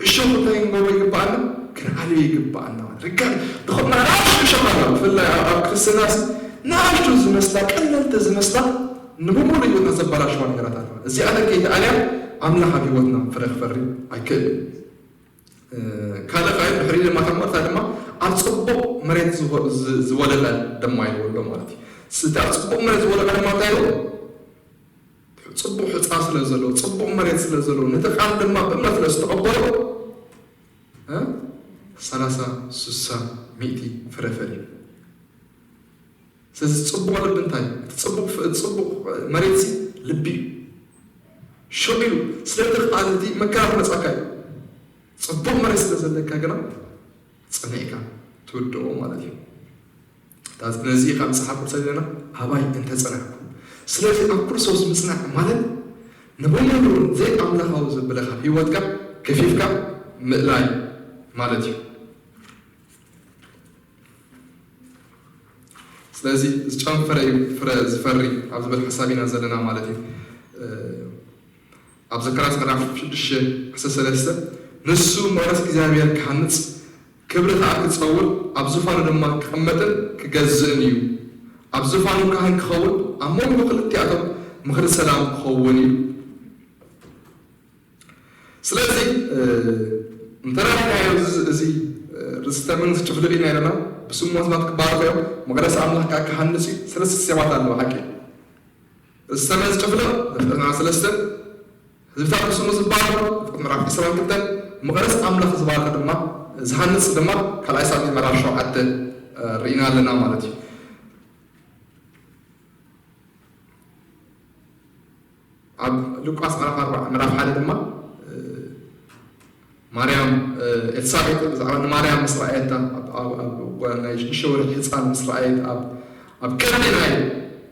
እሾኽ እንታይ ክንገብሮ ይግባኣና? ክንኣልዮ ይግባኣና ማለት። ርጋን፣ ንኸ-፣ ንኣሽቱ እሾኽ ኣለዋ። ብፍላይ ኣብ፣ ኣብ ክርስትናሲ ንኣሽቱ ዝመስላ፣ ቀለልቲ ዝመስላ፣ ንብሙሉ ህይወትና ዘበላሽዋ ነገራት ኣለዋ። እዚኣተን ከይተኣልያ፣ ኣምላኽ ኣብ ህይወትና ፍረ ክፈሪ ኣይክእልን። እ፣ ካልእ ኸኣ ድሕሪ ድማ ተመርታ ድማ ኣብ ጽቡቕ መሬት ዝወ-፣ ዝ-፣ ዝወደቐ ድማ ይወልዶ ማለት እዩ። ስ-፣ እቲ ኣብ ጽቡቕ መሬት ዝወደቐ ድማ እንታይ ይብሎ? ጽቡቕ ሕጻ ስለ ዘለዎ፣ ጽቡቕ መሬት ስለ ዘለዎ፣ ነቲ ቃል ድማ ብእምነት ስለ ዝተቐበሎ፣ እ፣ ሰላሳ፣ ስሳ፣ ሚእቲ ፍረ ፈርዩ። ስለዚ ጽቡቕ ልቢ እንታይ እዩ? እቲ ጽቡቕ ፍ-፣ እቲ ጽቡቕ መሬትሲ ልቢ እዩ። ሽቕ ኢሉ ስለቲ ቃል እቲ መከራ ክመጻካ እዩ። ጽቡቕ መሬት ስለ ዘለካ ግና ጸኒዕካ ትውድኦ ማለት እዩ። እታ ነዚ ካብ መጽሓፍ ቅዱስ ዘለና ኣባይ እንተጸናዕኩም። ስለዚ ኣብ ክርስቶስ ምጽናዕ ማለት ንብሙሉኡ ዘይኣምላኻዊ ዘበለ ካብ ህይወትካ ገፊፍካ ምእላይ ማለት እዩ። ስለዚ ዝጨንፈረ እዩ ፍረ ዝፈሪ ኣብ ዝብል ሓሳብ ኢና ዘለና ማለት እዩ። እ፣ ኣብ ዘካርያስ ምዕራፍ ሽዱሽተ ዓሰርተ ሰለስተ፣ "ንሱ መቕደስ እግዚኣብሔር ክሃንጽ፣ ክብሪ ከኣ ክጸውር፣ ኣብ ዙፋኑ ድማ ክቕመጥን ክገዝእን እዩ። ኣብ ዙፋኑ ካህን ክኸውን፣ ኣብ መንጎ ክልቲኣቶም ምኽሪ ሰላም ክኸውን እዩ።" ስለዚ፣ እ፣ እንተ ርኢናዮ እዚ፣ እዚ፣ እ፣ ርእስተ መንግስቲ ጭፍልቕ ኢና ኢለና፣ ብስሙ ሰባት ክባረኹ እዮም፣ መቕደስ ኣምላኽ ከኣ ክሃንጽ እዩ። ሰለስተ ሰባት ኣለዉ፣ ሓቂ። ርእስተ መንግስቲ ጭፍልቕ፣ ዘፍጥረት ምዕራፍ ሰለስተ፣ ህዝብታት ብስሙ ዝባረኹ፣ ዘፍጥረት ምዕራፍ ዕስራን ክልተን፣ መቕደስ ኣምላኽ ዝባረኽ ድማ፣ ዝሃንጽ ድማ፣ ካልኣይ ሳሙኤል ምዕራፍ ሸውዓተ፣ እ፣ ርኢና ኣለና ማለት እዩ። ኣብ ሉቃስ ምዕራፍ ኣርባዓ፣ ምዕራፍ ሓደ ድማ፣ እ፣ ማርያም፣ እ፣ ኤልሳቤጥ ብዛዕባ ንማርያም ምስ ረኣየታ፣ ኣብ፣ ኣብ፣ ኣብ ጓል ናይ ሽዱሽተ ወርሒ ህጻን ምስ ረኣየት፣ ኣብ፣ ኣብ ቀርኒ ናይ፣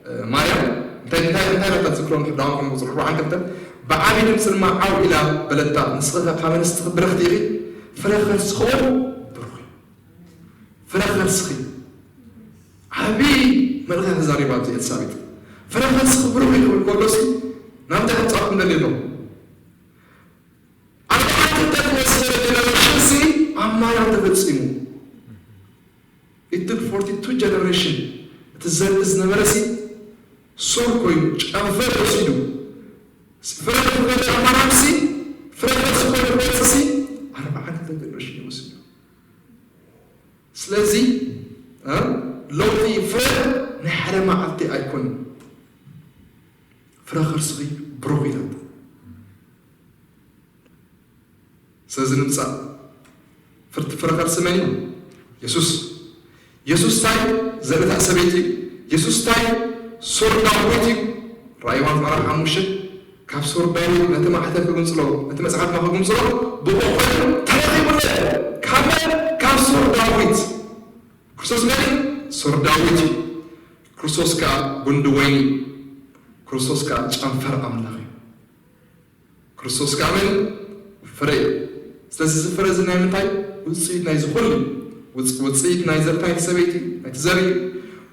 እ፣ ማርያም እንታይ፣ እንታይ፣ እንታይ ኢላታ ትዝክሮ? ንሕዳውን ከም ቁጽሪ ኣርባዓን ክልተን፣ ብዓቢ ድምጺ ድማ ዓው ኢላ በለታ፣ "ንስኺ ኸ ካብ ኣንስቲ ብርኽቲ ኢኺ፣ ፍረ ከርስኺ እውን ብሩኽ እዩ።" ፍረ ከርስኺ ዓቢ መልእኽቲ ተዛሪባ ኣብዚ ኤልሳቤጥ። ፍረ ከርስኺ ብሩኽ እዩ ክብል ከሎሲ ናብ እንታይ ከምጻእኩም ደልየ ኣለኹ? ፈጺሙ። It took forty two generation። እቲ ዘርኢ ዝነበረ ሲ ሱር ኮይኑ ጨንፈር ወሲዱ ፍረ ዝፈሪ ኣማራምሲ ፍረ ከርሲ ኮይኑ ክወፅሲ ኣርባዓን ክልተ ጀነሬሽን ይወስድ። ስለዚ እ ለውጢ ፍረ ናይ ሓደ መዓልቲ ኣይኮንን። ፍረ ከርስኺ ብሩኽ ኢላት። ስለዚ ንምጻእ ፍርዲ ፍረ ከርሲ መን እዩ? የሱስ። የሱስ እንታይ ዘርእታ ሰበይቲ እዩ? የሱስ እንታይ ሱር ዳዊት እዩ? ራእይ ዮሃንስ ምዕራፍ ሓሙሽተ ካብ ሱር ዳዊት ነቲ ማሕተም ክግንጽሎ፣ ነቲ መጽሓፍ ድማ ክግንጽሎ ብኡ ኮይኑ ተረኺቡለ። ካብ መን? ካብ ሱር ዳዊት። ክርስቶስ መን እዩ? ሱር ዳዊት እዩ። ክርስቶስ ከኣ ጉንዲ ወይኒ እዩ። ክርስቶስ ከኣ ጨንፈር ኣምላኽ እዩ። ክርስቶስ ከኣ መን? ፍረ እዩ። ስለዚ እዚ ፍረ እዚ ናይ ምንታይ? ውጽኢት ናይዚ ኩሉ እዩ። ውጽ-፣ ውጽኢት ናይ ዘርታ ናይቲ ሰበይቲ፣ ናይቲ ዘርኢ እዩ።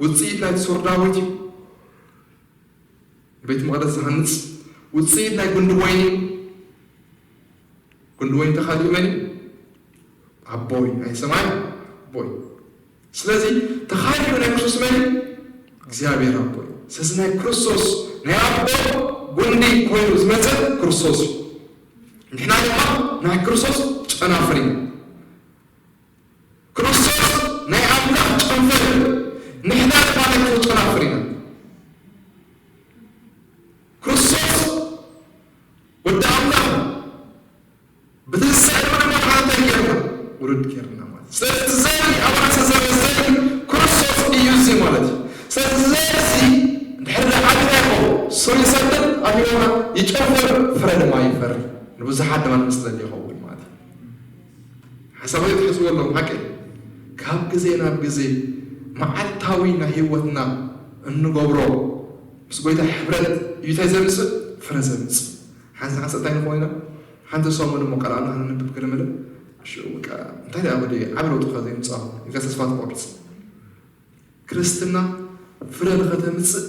ውጽኢት ናይቲ ሱር ዳዊት እዩ። ቤት መቕደስ ዝሃንጽ ውጽኢት ናይ ጉንዲ ወይኒ እዩ። ጉንዲ ወይኒ ተኻሊኡ መን እዩ? ኣቦይ፣ ናይ ሰማይ ኣቦይ። ስለዚ ተኻሊኡ ናይ ክርስቶስ መን እዩ? እግዚኣብሔር ኣቦይ። ስለዚ ናይ ክርስቶስ ናይ ኣቦ ጉንዲ ኮይኑ ዝመጸ ክርስቶስ እዩ። ንሕና ድማ ናይ ክርስቶስ ጨናፍር ኢና። ክርስቶስ ናይ ኣምላኽ ጨንፈር እዩ። ንሕና ድማ ናይ ክርስቶስ ጨናፍር ኢና። ክርስቶስ ወዲ ኣምላኽ እዩ። ብትንሳኤ ድማ ንሓንቲ እንታይ ጌርና? ውሉድ ጌርና ማለት እዩ። ስለዚ እቲ ዘርኢ ኣብ ራእሲ ዘርኢ ዘርኢ ክርስቶስ እዩ እዚ ማለት እዩ። ስለዚ ዘርኢ እዚ እንድሕር ደኣ ዓቢና ይኸውን፣ ሱር ይሰድድ፣ ኣብ ህይወትና ይጨንፍር፣ ፍረ ድማ ይፈሪ። ንብዙሓት ድማ ንምስለል ይኸውን ማለት እዩ። ሓሳብ ትሕዝዎ ኣለኹም ሓቂ እዩ። ካብ ግዜ ናብ ግዜ መዓልታዊ ናይ ህይወትና እንገብሮ ምስ ጎይታ ሕብረት እዩ እንታይ ዘምጽእ? ፍረ ዘምጽእ። ሓንሳብ ሓንሳብ እንታይ ንኾን ኢና? ሓንቲ ሰሙን እሞ ቃል ኣምላኽ ነንብብ ክንብል፣ ሽዑ በቃ እንታይ ደኣ ወዲ ዓቢ ለውጢ እኳ ዘይምጻእ ኢልካ ተስፋ ትቖርጽ። ክርስትና ፍረ ንኸተምጽእ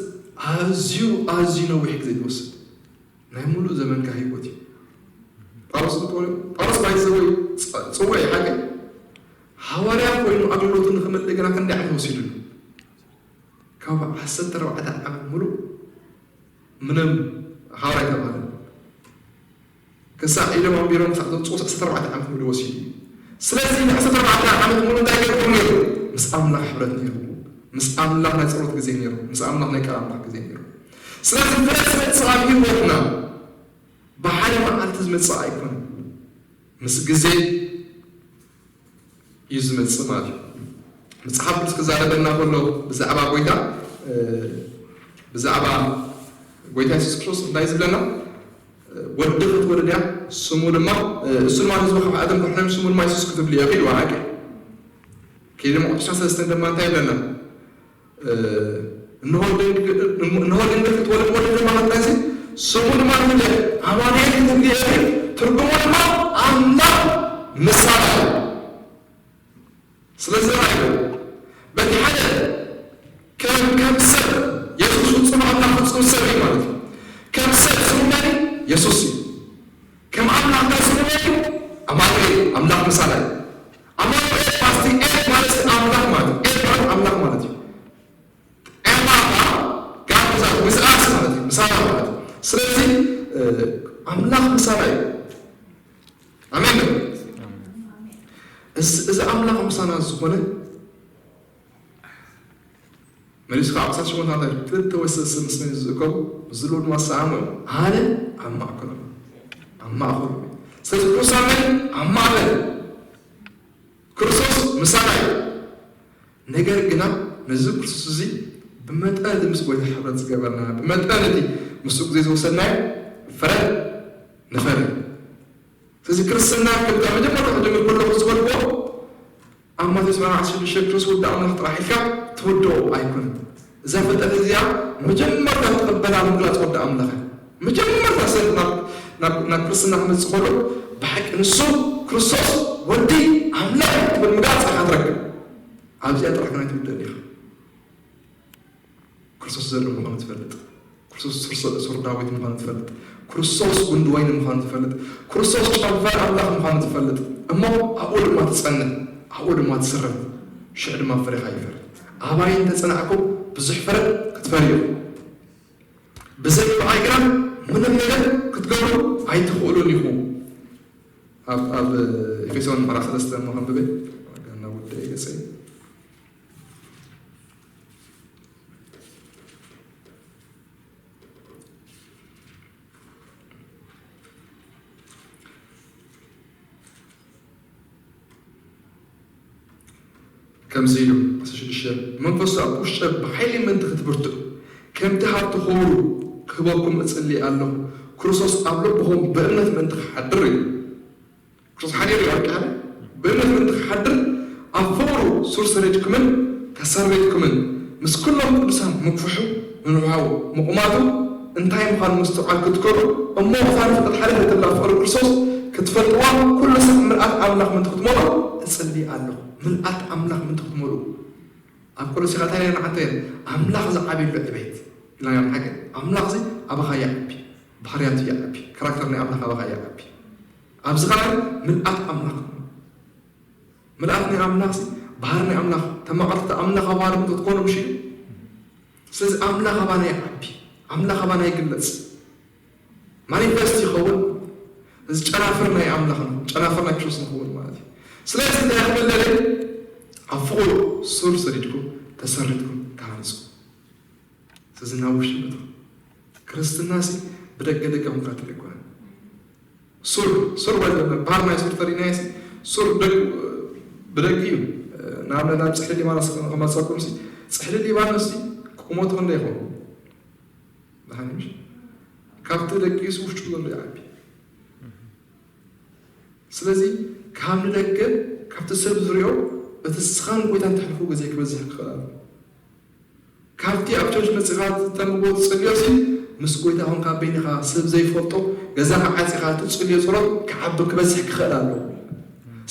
ኣዝዩ፣ ኣዝዩ ነዊሕ ግዜ ትወስድ። ናይ ሙሉእ ዘመንካ ህይወት እዩ። ጳውሎስ እንተኾነ፣ ጳውሎስ ባይ ዘ ወይ ጸ-፣ ጽውዕ እዩ ሓቂ። ሃዋርያ ኮይኑ ኣገልግሎቱ ንኽምልእ ግና ክንደይ ዓመት ወሲዱሉ? ካብ ዓሰርተ ኣርባዕተ ዓመት ሙሉእ ምንም ሃዋርያ ኣይተባህለን። ክሳዕ ኢሎም ኣንቢሮም ክሳዕ ዘምጽኡ ዓሰርተ ኣርባዕተ ዓመት ሙሉእ ወሲዱ እዩ። ስለዚ ን ዓሰርተ ኣርባዕተ ዓመት ሙሉእ እንታይ ገይሩ ነይሩ? ምስ ኣምላኽ ሕብረት ነይሩ። ምስ ኣምላኽ ናይ ጸሎት ግዜ ነይሩ። ምስ ኣምላኽ ናይ ቃል ኣምላኽ ግዜ ነይሩ። ስለዚ ፍረ ዝመጽእ ኣብ ህይወትና ብሓደ መዓልቲ ዝመጽእ ኣይኮነን። ምስ ግዜ እዩ ዝመጽእ ማለት እዩ። መጽሓፍ ቅዱስ ክዛረበና ከሎ ብዛዕባ ጎይታ፣ እ፣ ብዛዕባ ጎይታ የሱስ ክርስቶስ እንታይ ዝብለና? ወዲ ክትወልድ እያ፣ ስሙ ድማ፣ እ፣ እሱ ድማ ንህዝቢ ካብ ዓለም ክሕነን ስሙ ድማ የሱስ ክትብልዮ ኢልዋ። ሓቂ። ከይዲ መቑጥሻ ሰለስተ ድማ እንታይ ይብለና? እ፣ እንሆ ድንግ-፣ እንሆ ድንግል ክትወልድ ወዲ ድማ ክትጠንሲ፣ ስሙ ድማ ንብለ ኣማኑኤል ክትብልዮ ኢኺ፣ ትርጉሙ ድማ ኣምላኽ ምሳና እዩ። ስለዚ ራእዩ በቲ ሓደ ከም፣ ከም ሰብ የሱስ ፍጹም ኣምላኽ ፍጹም ሰብ እዩ ማለት እዩ። ከም ሰብ ስሙ መን እዩ? የሱስ እዩ። ከም ኣምላኽ እንታይ ስሙ መን እዩ? ኣማኑኤል፣ ኣምላኽ ምሳና እዩ። ኣማኑኤል ፓስቲ ኤል ማለት ኣምላኽ ማለት እዩ። ኤል ማለት ኣምላኽ ማለት እዩ። ኤማ ጋር ምሳ-፣ with us ማለት እዩ። ምሳና ማለት እዩ። ስለዚ፣ እ፣ ኣምላኽ ምሳና እዩ። ኣሜን። እዚ፣ እዚ ኣምላኽ ምሳና ዝኾነ መሊሱ ከዓ ዓሰርተ ሸሞንተ ክልተ ወይ ሰለስተ ምስ መን ዝእከቡ? ምስ ዝለዉ ድማ ዝሰኣሙ እዮም። ኣነ ኣብ ማእከሎም እየ። ኣብ ማእከሎም እየ። ስለዚ ቅዱሳን መን? ኣብ ማእከል። ክርስቶስ ምሳና እዩ። ነገር ግና ነዚ ክርስቶስ እዚ ብመጠን እቲ ምስ ጎይታ ሕብረት ዝገበርና፣ ብመጠን እቲ ምስኡ ግዜ ዝወሰድናዮ ፍረ ንፈሪ። ስለዚ ክርስትና ክልተ መጀመርታ ክጅምር ከለኹ ዝበልኩዎ ኣብ ማቴዎስ ምዕራፍ ዓሰርተ ሽዱሽተ ክርስቶስ ወዲ ኣምላኽ ጥራሕ ኢልካ ትውድኦ ኣይኮነን። እዛ ፍልጠት እዚኣ መጀመርታ ትቕበላ ምግላጽ ወዲ ኣምላኽ እያ። መጀመርታ ሰብ ናብ፣ ናብ፣ ናብ ክርስትና ክመጽእ ከሎ ብሓቂ ንሱ ክርስቶስ ወዲ ኣምላኽ እዩ ትብል ምግላጽ ኢኻ ትረክብ። ኣብዚኣ ጥራሕ ግን ኣይትውደእን ኢኻ። ክርስቶስ ዘርኢ ምዃኑ ትፈልጥ። ክርስቶስ ሱር፣ ሱር ዳዊት ምዃኑ ትፈልጥ። ክርስቶስ ጉንዲ ወይኒ ምዃኑ ትፈልጥ። ክርስቶስ ጨንፈር ኣምላኽ ምዃኑ ትፈልጥ። እሞ ኣብኡ ድማ ትጸንዕ። ኣብኡ ድማ ትስረት፣ ሽዑ ድማ ፍሬኻ ይፈሪ። ኣባይ እንተጸናዕኩም ብዙሕ ፍረ ክትፈርዩ ኢኹም። ብዘይ በዓል ግና ምንም ነገር ክትገብሩ ኣይትኽእሉን ኢኹም። ኣብ ኣብ ኤፌሶን ምዕራፍ ሰለስተ እሞ ከንብበ፣ ዋጋ እናወደአ ይገጸ። ከምዚ ኢሉ፣ ዓሰርተ ሽዱሽተ፣ መንፈሱ ኣብ ውሽጠ ብሓይሊ ምእንቲ ክትብርትዑ፣ ከምቲ ሃብቲ ክብሩ ክህበኩም እጽሊ ኣለኹ። ክርስቶስ ኣብ ልብኹም ብእምነት ምእንቲ ክሓድር እዩ። ክርስቶስ ሓዲሩ እዩ ኣብ ቃል። ብእምነት ምእንቲ ክሓድር ኣብ ፍቕሩ ሱር ሰሪድኩምን ተሰሪድኩምን፣ ምስ ኩሎም ቅዱሳን ምክፍሑ ምንውሓው ምቑማቱ እንታይ ምዃኑ ምስትውዓል ክትገብሩ፣ እሞ እታ ንፍጥረት ሓደት እትብላ ፍቕሪ ክርስቶስ ክትፈልጥዋ፣ ኩሉ ሳዕ ምልኣት ኣምላኽ ምእንቲ ክትመልኦ እጽሊ ኣለኹ። ምልኣት ኣምላኽ ምእንቲ ክትመልኡ። ኣብ ቆሎሲኻ እንታይ ኢልና ንሓቶ ኢና? ኣምላኽ ዝዓብየሉ ዕቤት ኢልና ኢና ንሓገ። ኣምላኽ እዚ ኣባኻ ይዓቢ፣ ባህርያቱ ይዓቢ፣ ካራክተር ናይ ኣምላኽ ኣባኻ ይዓቢ። ኣብዚ ኸዓ ምልኣት ኣምላኽ፣ ምልኣት ናይ ኣምላኽ ሲ፣ ባህሪ ናይ ኣምላኽ፣ ተማቐርቲ ኣምላኽ ኣባሪ ክትኮኑ ምሽ እዩ። ስለዚ ኣምላኽ ኣባና ይዓቢ፣ ኣምላኽ ኣባና ይግለጽ፣ ማኒፌስት ይኸውን። እዚ ጨናፍር ናይ ኣምላኽ ንኸውን፣ ጨናፍር ናይ ክርስቶስ ንኸውን ማለት እዩ። ስለዚ እንታይ ክብል ደለ? ኣብ ፍቕሩ ሱር ሰዲድኩም ተሰሪትኩም ተሃንጹ። ስለዚ ናብ ውሽጢ ምእቱ። ክርስትና ሲ ብደገ ደገ ምኳት ኣይኮነን። ሱር ሱር ወይ ባህር ናይ ሱር ተሪናዮ ሲ ሱር ደግ ብደግ እዩ። ናብ ናብ ጽሕሊ ሊባኖስ ከመልሰኩም ሲ ጽሕሊ ሊባኖስ ሲ ቁመቱ ክንደይ ይኸውን? ደሓን ምሽ ካብቲ ደጊ ሱ ውሽጡ ዘሎ ይዓቢ። ስለዚ ካብ ንደገ ካብቲ ሰብ ዝሪኦ እቲ ስኻን ጎይታን ትሕልፉ ግዜ ክበዝሕ ክኽእል ኣሎ። ካብቲ ኣብ ቸርች መጺኻ ተንብቦ ትጽልዮ ሲ ምስ ጎይታ ኾንካ በይንኻ ሰብ ዘይፈልጦ ገዛኻ ዓጺኻ ትጽልዮ ጸሎት ክዓቢ ክበዝሕ ክኽእል ኣሎ።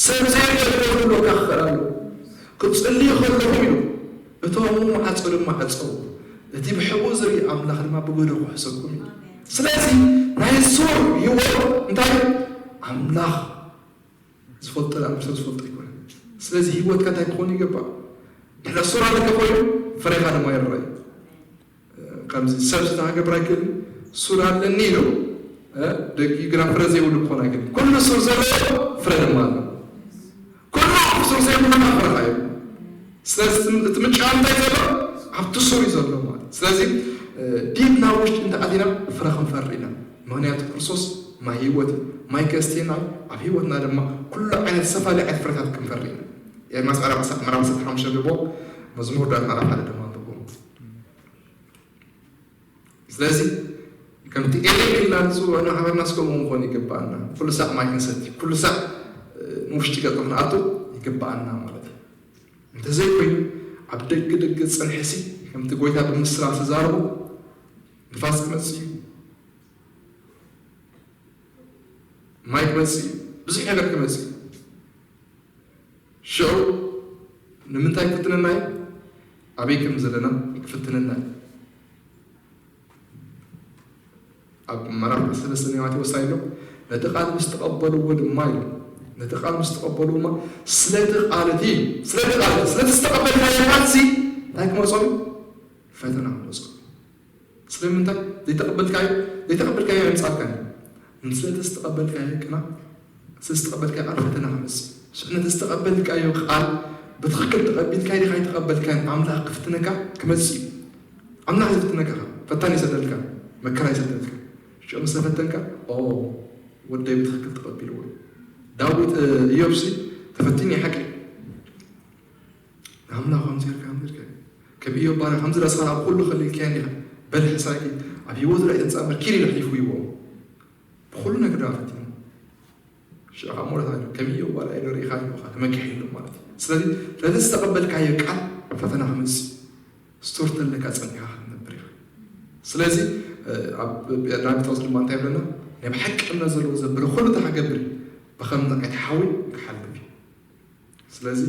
ሰብ ዘይፈልጦ ክብለካ ክኽእል ኣሎ። ክጽልዩ ከለኹም ኢሉ እቶም ማዕጾ ድማ ዓጸው። እቲ ብሕቡእ ዝርኢ ኣምላኽ ድማ ብጎዶ ክሕሰኩም እዩ። ስለዚ ናይ ሱር ህይወት እንታይ ኣምላኽ ዝፈልጦ ዳኣ ሰብ ዝፈልጦ ኣይኮነን። ስለዚ ህይወትካ እንታይ ክኾን ይግባእ? ድሕሪ ሱር ኣለካ ኮይኑ ፍሬኻ ድማ ይረኣዩ። ከምዚ ሰብ ዝተሃገብር ኣይክእልን ሱር ኣለኒ ኢሉ ደቂ ግና ፍረ ዘይብሉ ክኾን ኣይክእልን። ኩሉ ሱር ዘለዎ ፍረ ድማ ኣሎ። ኩሉ ሱር ዘይብሉ ፍረ እዩ። ስለዚ እቲ ምጫ እንታይ ዘሎ ኣብቲ ሱር እዩ ዘሎ ማለት። ስለዚ ዲብ ናብ ውሽጢ እንተኣቲና ፍረ ክንፈሪ ኢና። ምኽንያቱ ክርስቶስ ማይ ህይወት እዩ። ማይ ከስተየና ኣብ ህይወትና ድማ ኩሉ ዓይነት ዝተፈላለዩ ዓይነት ፍረታት ክንፈሪ ኢና። ኤርምያስ ምዕራፍ ዓሰርተ ሓሙሽተ ንብቦ፣ መዝሙር ዳዊት ምዕራፍ ሓደ ድማ ንብቦ። ስለዚ ከምቲ ኤሌን ኢልና ንፅውዖ ንማሕበርና ስከምኡ ክንኾን ይግባኣና። ኩሉ ሳዕ ማይ ክንሰቲ፣ ኩሉ ሳዕ ንውሽጢ ገፅ ክንኣቱ ይግባኣና ማለት እዩ። እንተዘይኮይኑ ኣብ ደገ ደገ ዝፀንሐ ሲ ከምቲ ጎይታ ብምስላ ዝተዛረቡ ንፋስ ክመፅእ እዩ፣ ማይ ክመፅእ እዩ፣ ብዙሕ ነገር ክመፅእ እዩ። ሽዑ ንምንታይ ክፍትነና እዩ? ኣበይ ከም ዘለና ክፍትነና እዩ። ኣብ ምዕራፍ ሰለስተ ናይ ማቴዎስ እንታይ ኢሎ? ነቲ ቃል ምስ ተቐበልዎ ድማ ኢሎ። ነቲ ቃል ምስ ተቐበልዎ ድማ ስለቲ ቃል እቲ ስለቲ ቃል እቲ ስለቲ ዝተቐበልናዮ ቃል ሲ እንታይ ክመጾም እዩ? ፈተና ክመጾም። ስለምንታይ ዘይተቐበልካዮ ዘይተቐበልካዮ ኣይምጻልካን እዩ። ንስለ እቲ ዝተቐበልካዮ ቅና፣ ስለ ዝተቐበልካዮ ቃል ፈተና ክመጽእ። ስለ ነቲ ዝተቐበልካዮ ቃል ብትኽክል ተቐቢልካዮ ዲኻ ኣይተቐበልካዮን ኣምላኽ ክፍትነካ ክመጽእ እዩ። ኣምላኽ ዝፍትነካ ፈታን ይሰደልካ፣ መከራ ይሰደልካ። ሽዑ ምስ ተፈተንካ ኦ ወደይ ብትኽክል ተቐቢልዎ። ዳዊት እዮብሲ ተፈቲኑ ሓቂ ንኣምላኽ ከምዚ ጌርካ ከምዚ ጌርካ ከም ኢዮብ ባርያ ከምዚ ረስኻ ኣብ ኩሉ ከሊልካዮ እንዲኻ በል ሕሳይኪ ኣብ ህይወቱ ላይ ተንጻበር ኪድ ኢሉ ኣሕሊፉ ይቦ ብኩሉ ነገር ደኣ ፈቲኑ ሽዑ ካብ ሞለት ኣለ ከም ኢዮብ ባርያ ኢሉ ርኢኻ ኣለኻ ተመኪሕ ኢሉ ማለት እዩ ስለዚ ነዚ ዝተቐበልካዮ ቃል ፈተና ክመጽእ ስቶር ተለካ ጸኒኻ ክትነብር ኢኻ ስለዚ ኣብ ዳዊት ጣውስ ድማ እንታይ ይብለና ናይ ብሓቂ እምነት ዘለዎ ዘበለ ኩሉ ተሓገብር ብኸምዚ ዓይነት ሓዊ ክሓልፍ እዩ ስለዚ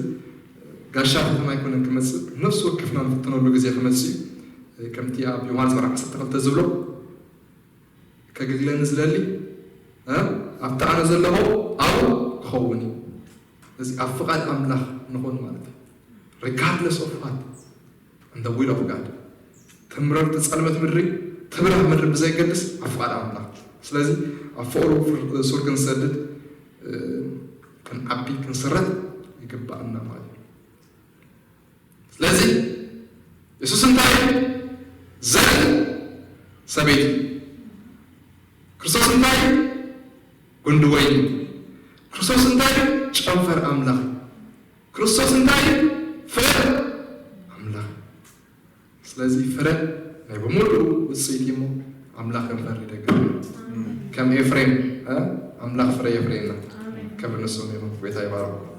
ጋሻ ፈተና ኣይኮነን ክመፅእ ነፍሲ ወከፍና ንፍትነሉ ግዜ ክመፅእ እዩ ከምቲ ኣብ ዮሃንስ ምዕራፍ ዓሰርተ ክልተ ዝብሎ ከግግለኒ ዝደሊ ኣብቲ ኣነ ዘለኹ ኣብኡ ክኸውን እዩ እዚ ኣብ ፍቓድ ኣምላኽ ንኾን ማለት እዩ። Regardless of what and the will of God። ትምረር ትጸልመት ምድሪ ትብራህ ምድሪ ብዘይገድስ ኣብ ፍቓድ ኣምላኽ። ስለዚ ኣብ ፍቕሩ ሱር ክንሰድድ ክንዓቢ ክንስረት ይግባእና ማለት እዩ። ስለዚ የሱስ እንታይ ዘር ሰበይቲ፣ ክርስቶስ እንታይ ጉንዲ ወይኒ፣ ክርስቶስ እንታይ ጨንፈር ኣምላኽ፣ ክርስቶስ እንታይ ፍረ ኣምላኽ። ስለዚ ፍረ ናይ ብምሉኡ ውፅኢት እሞ ኣምላኽ ክንፈሪ ደገ ከም ኤፍሬም ኣምላኽ ፍረ የፍሬና። ከብር ንስሙ ይኹን። ጎይታ ይባርኩም።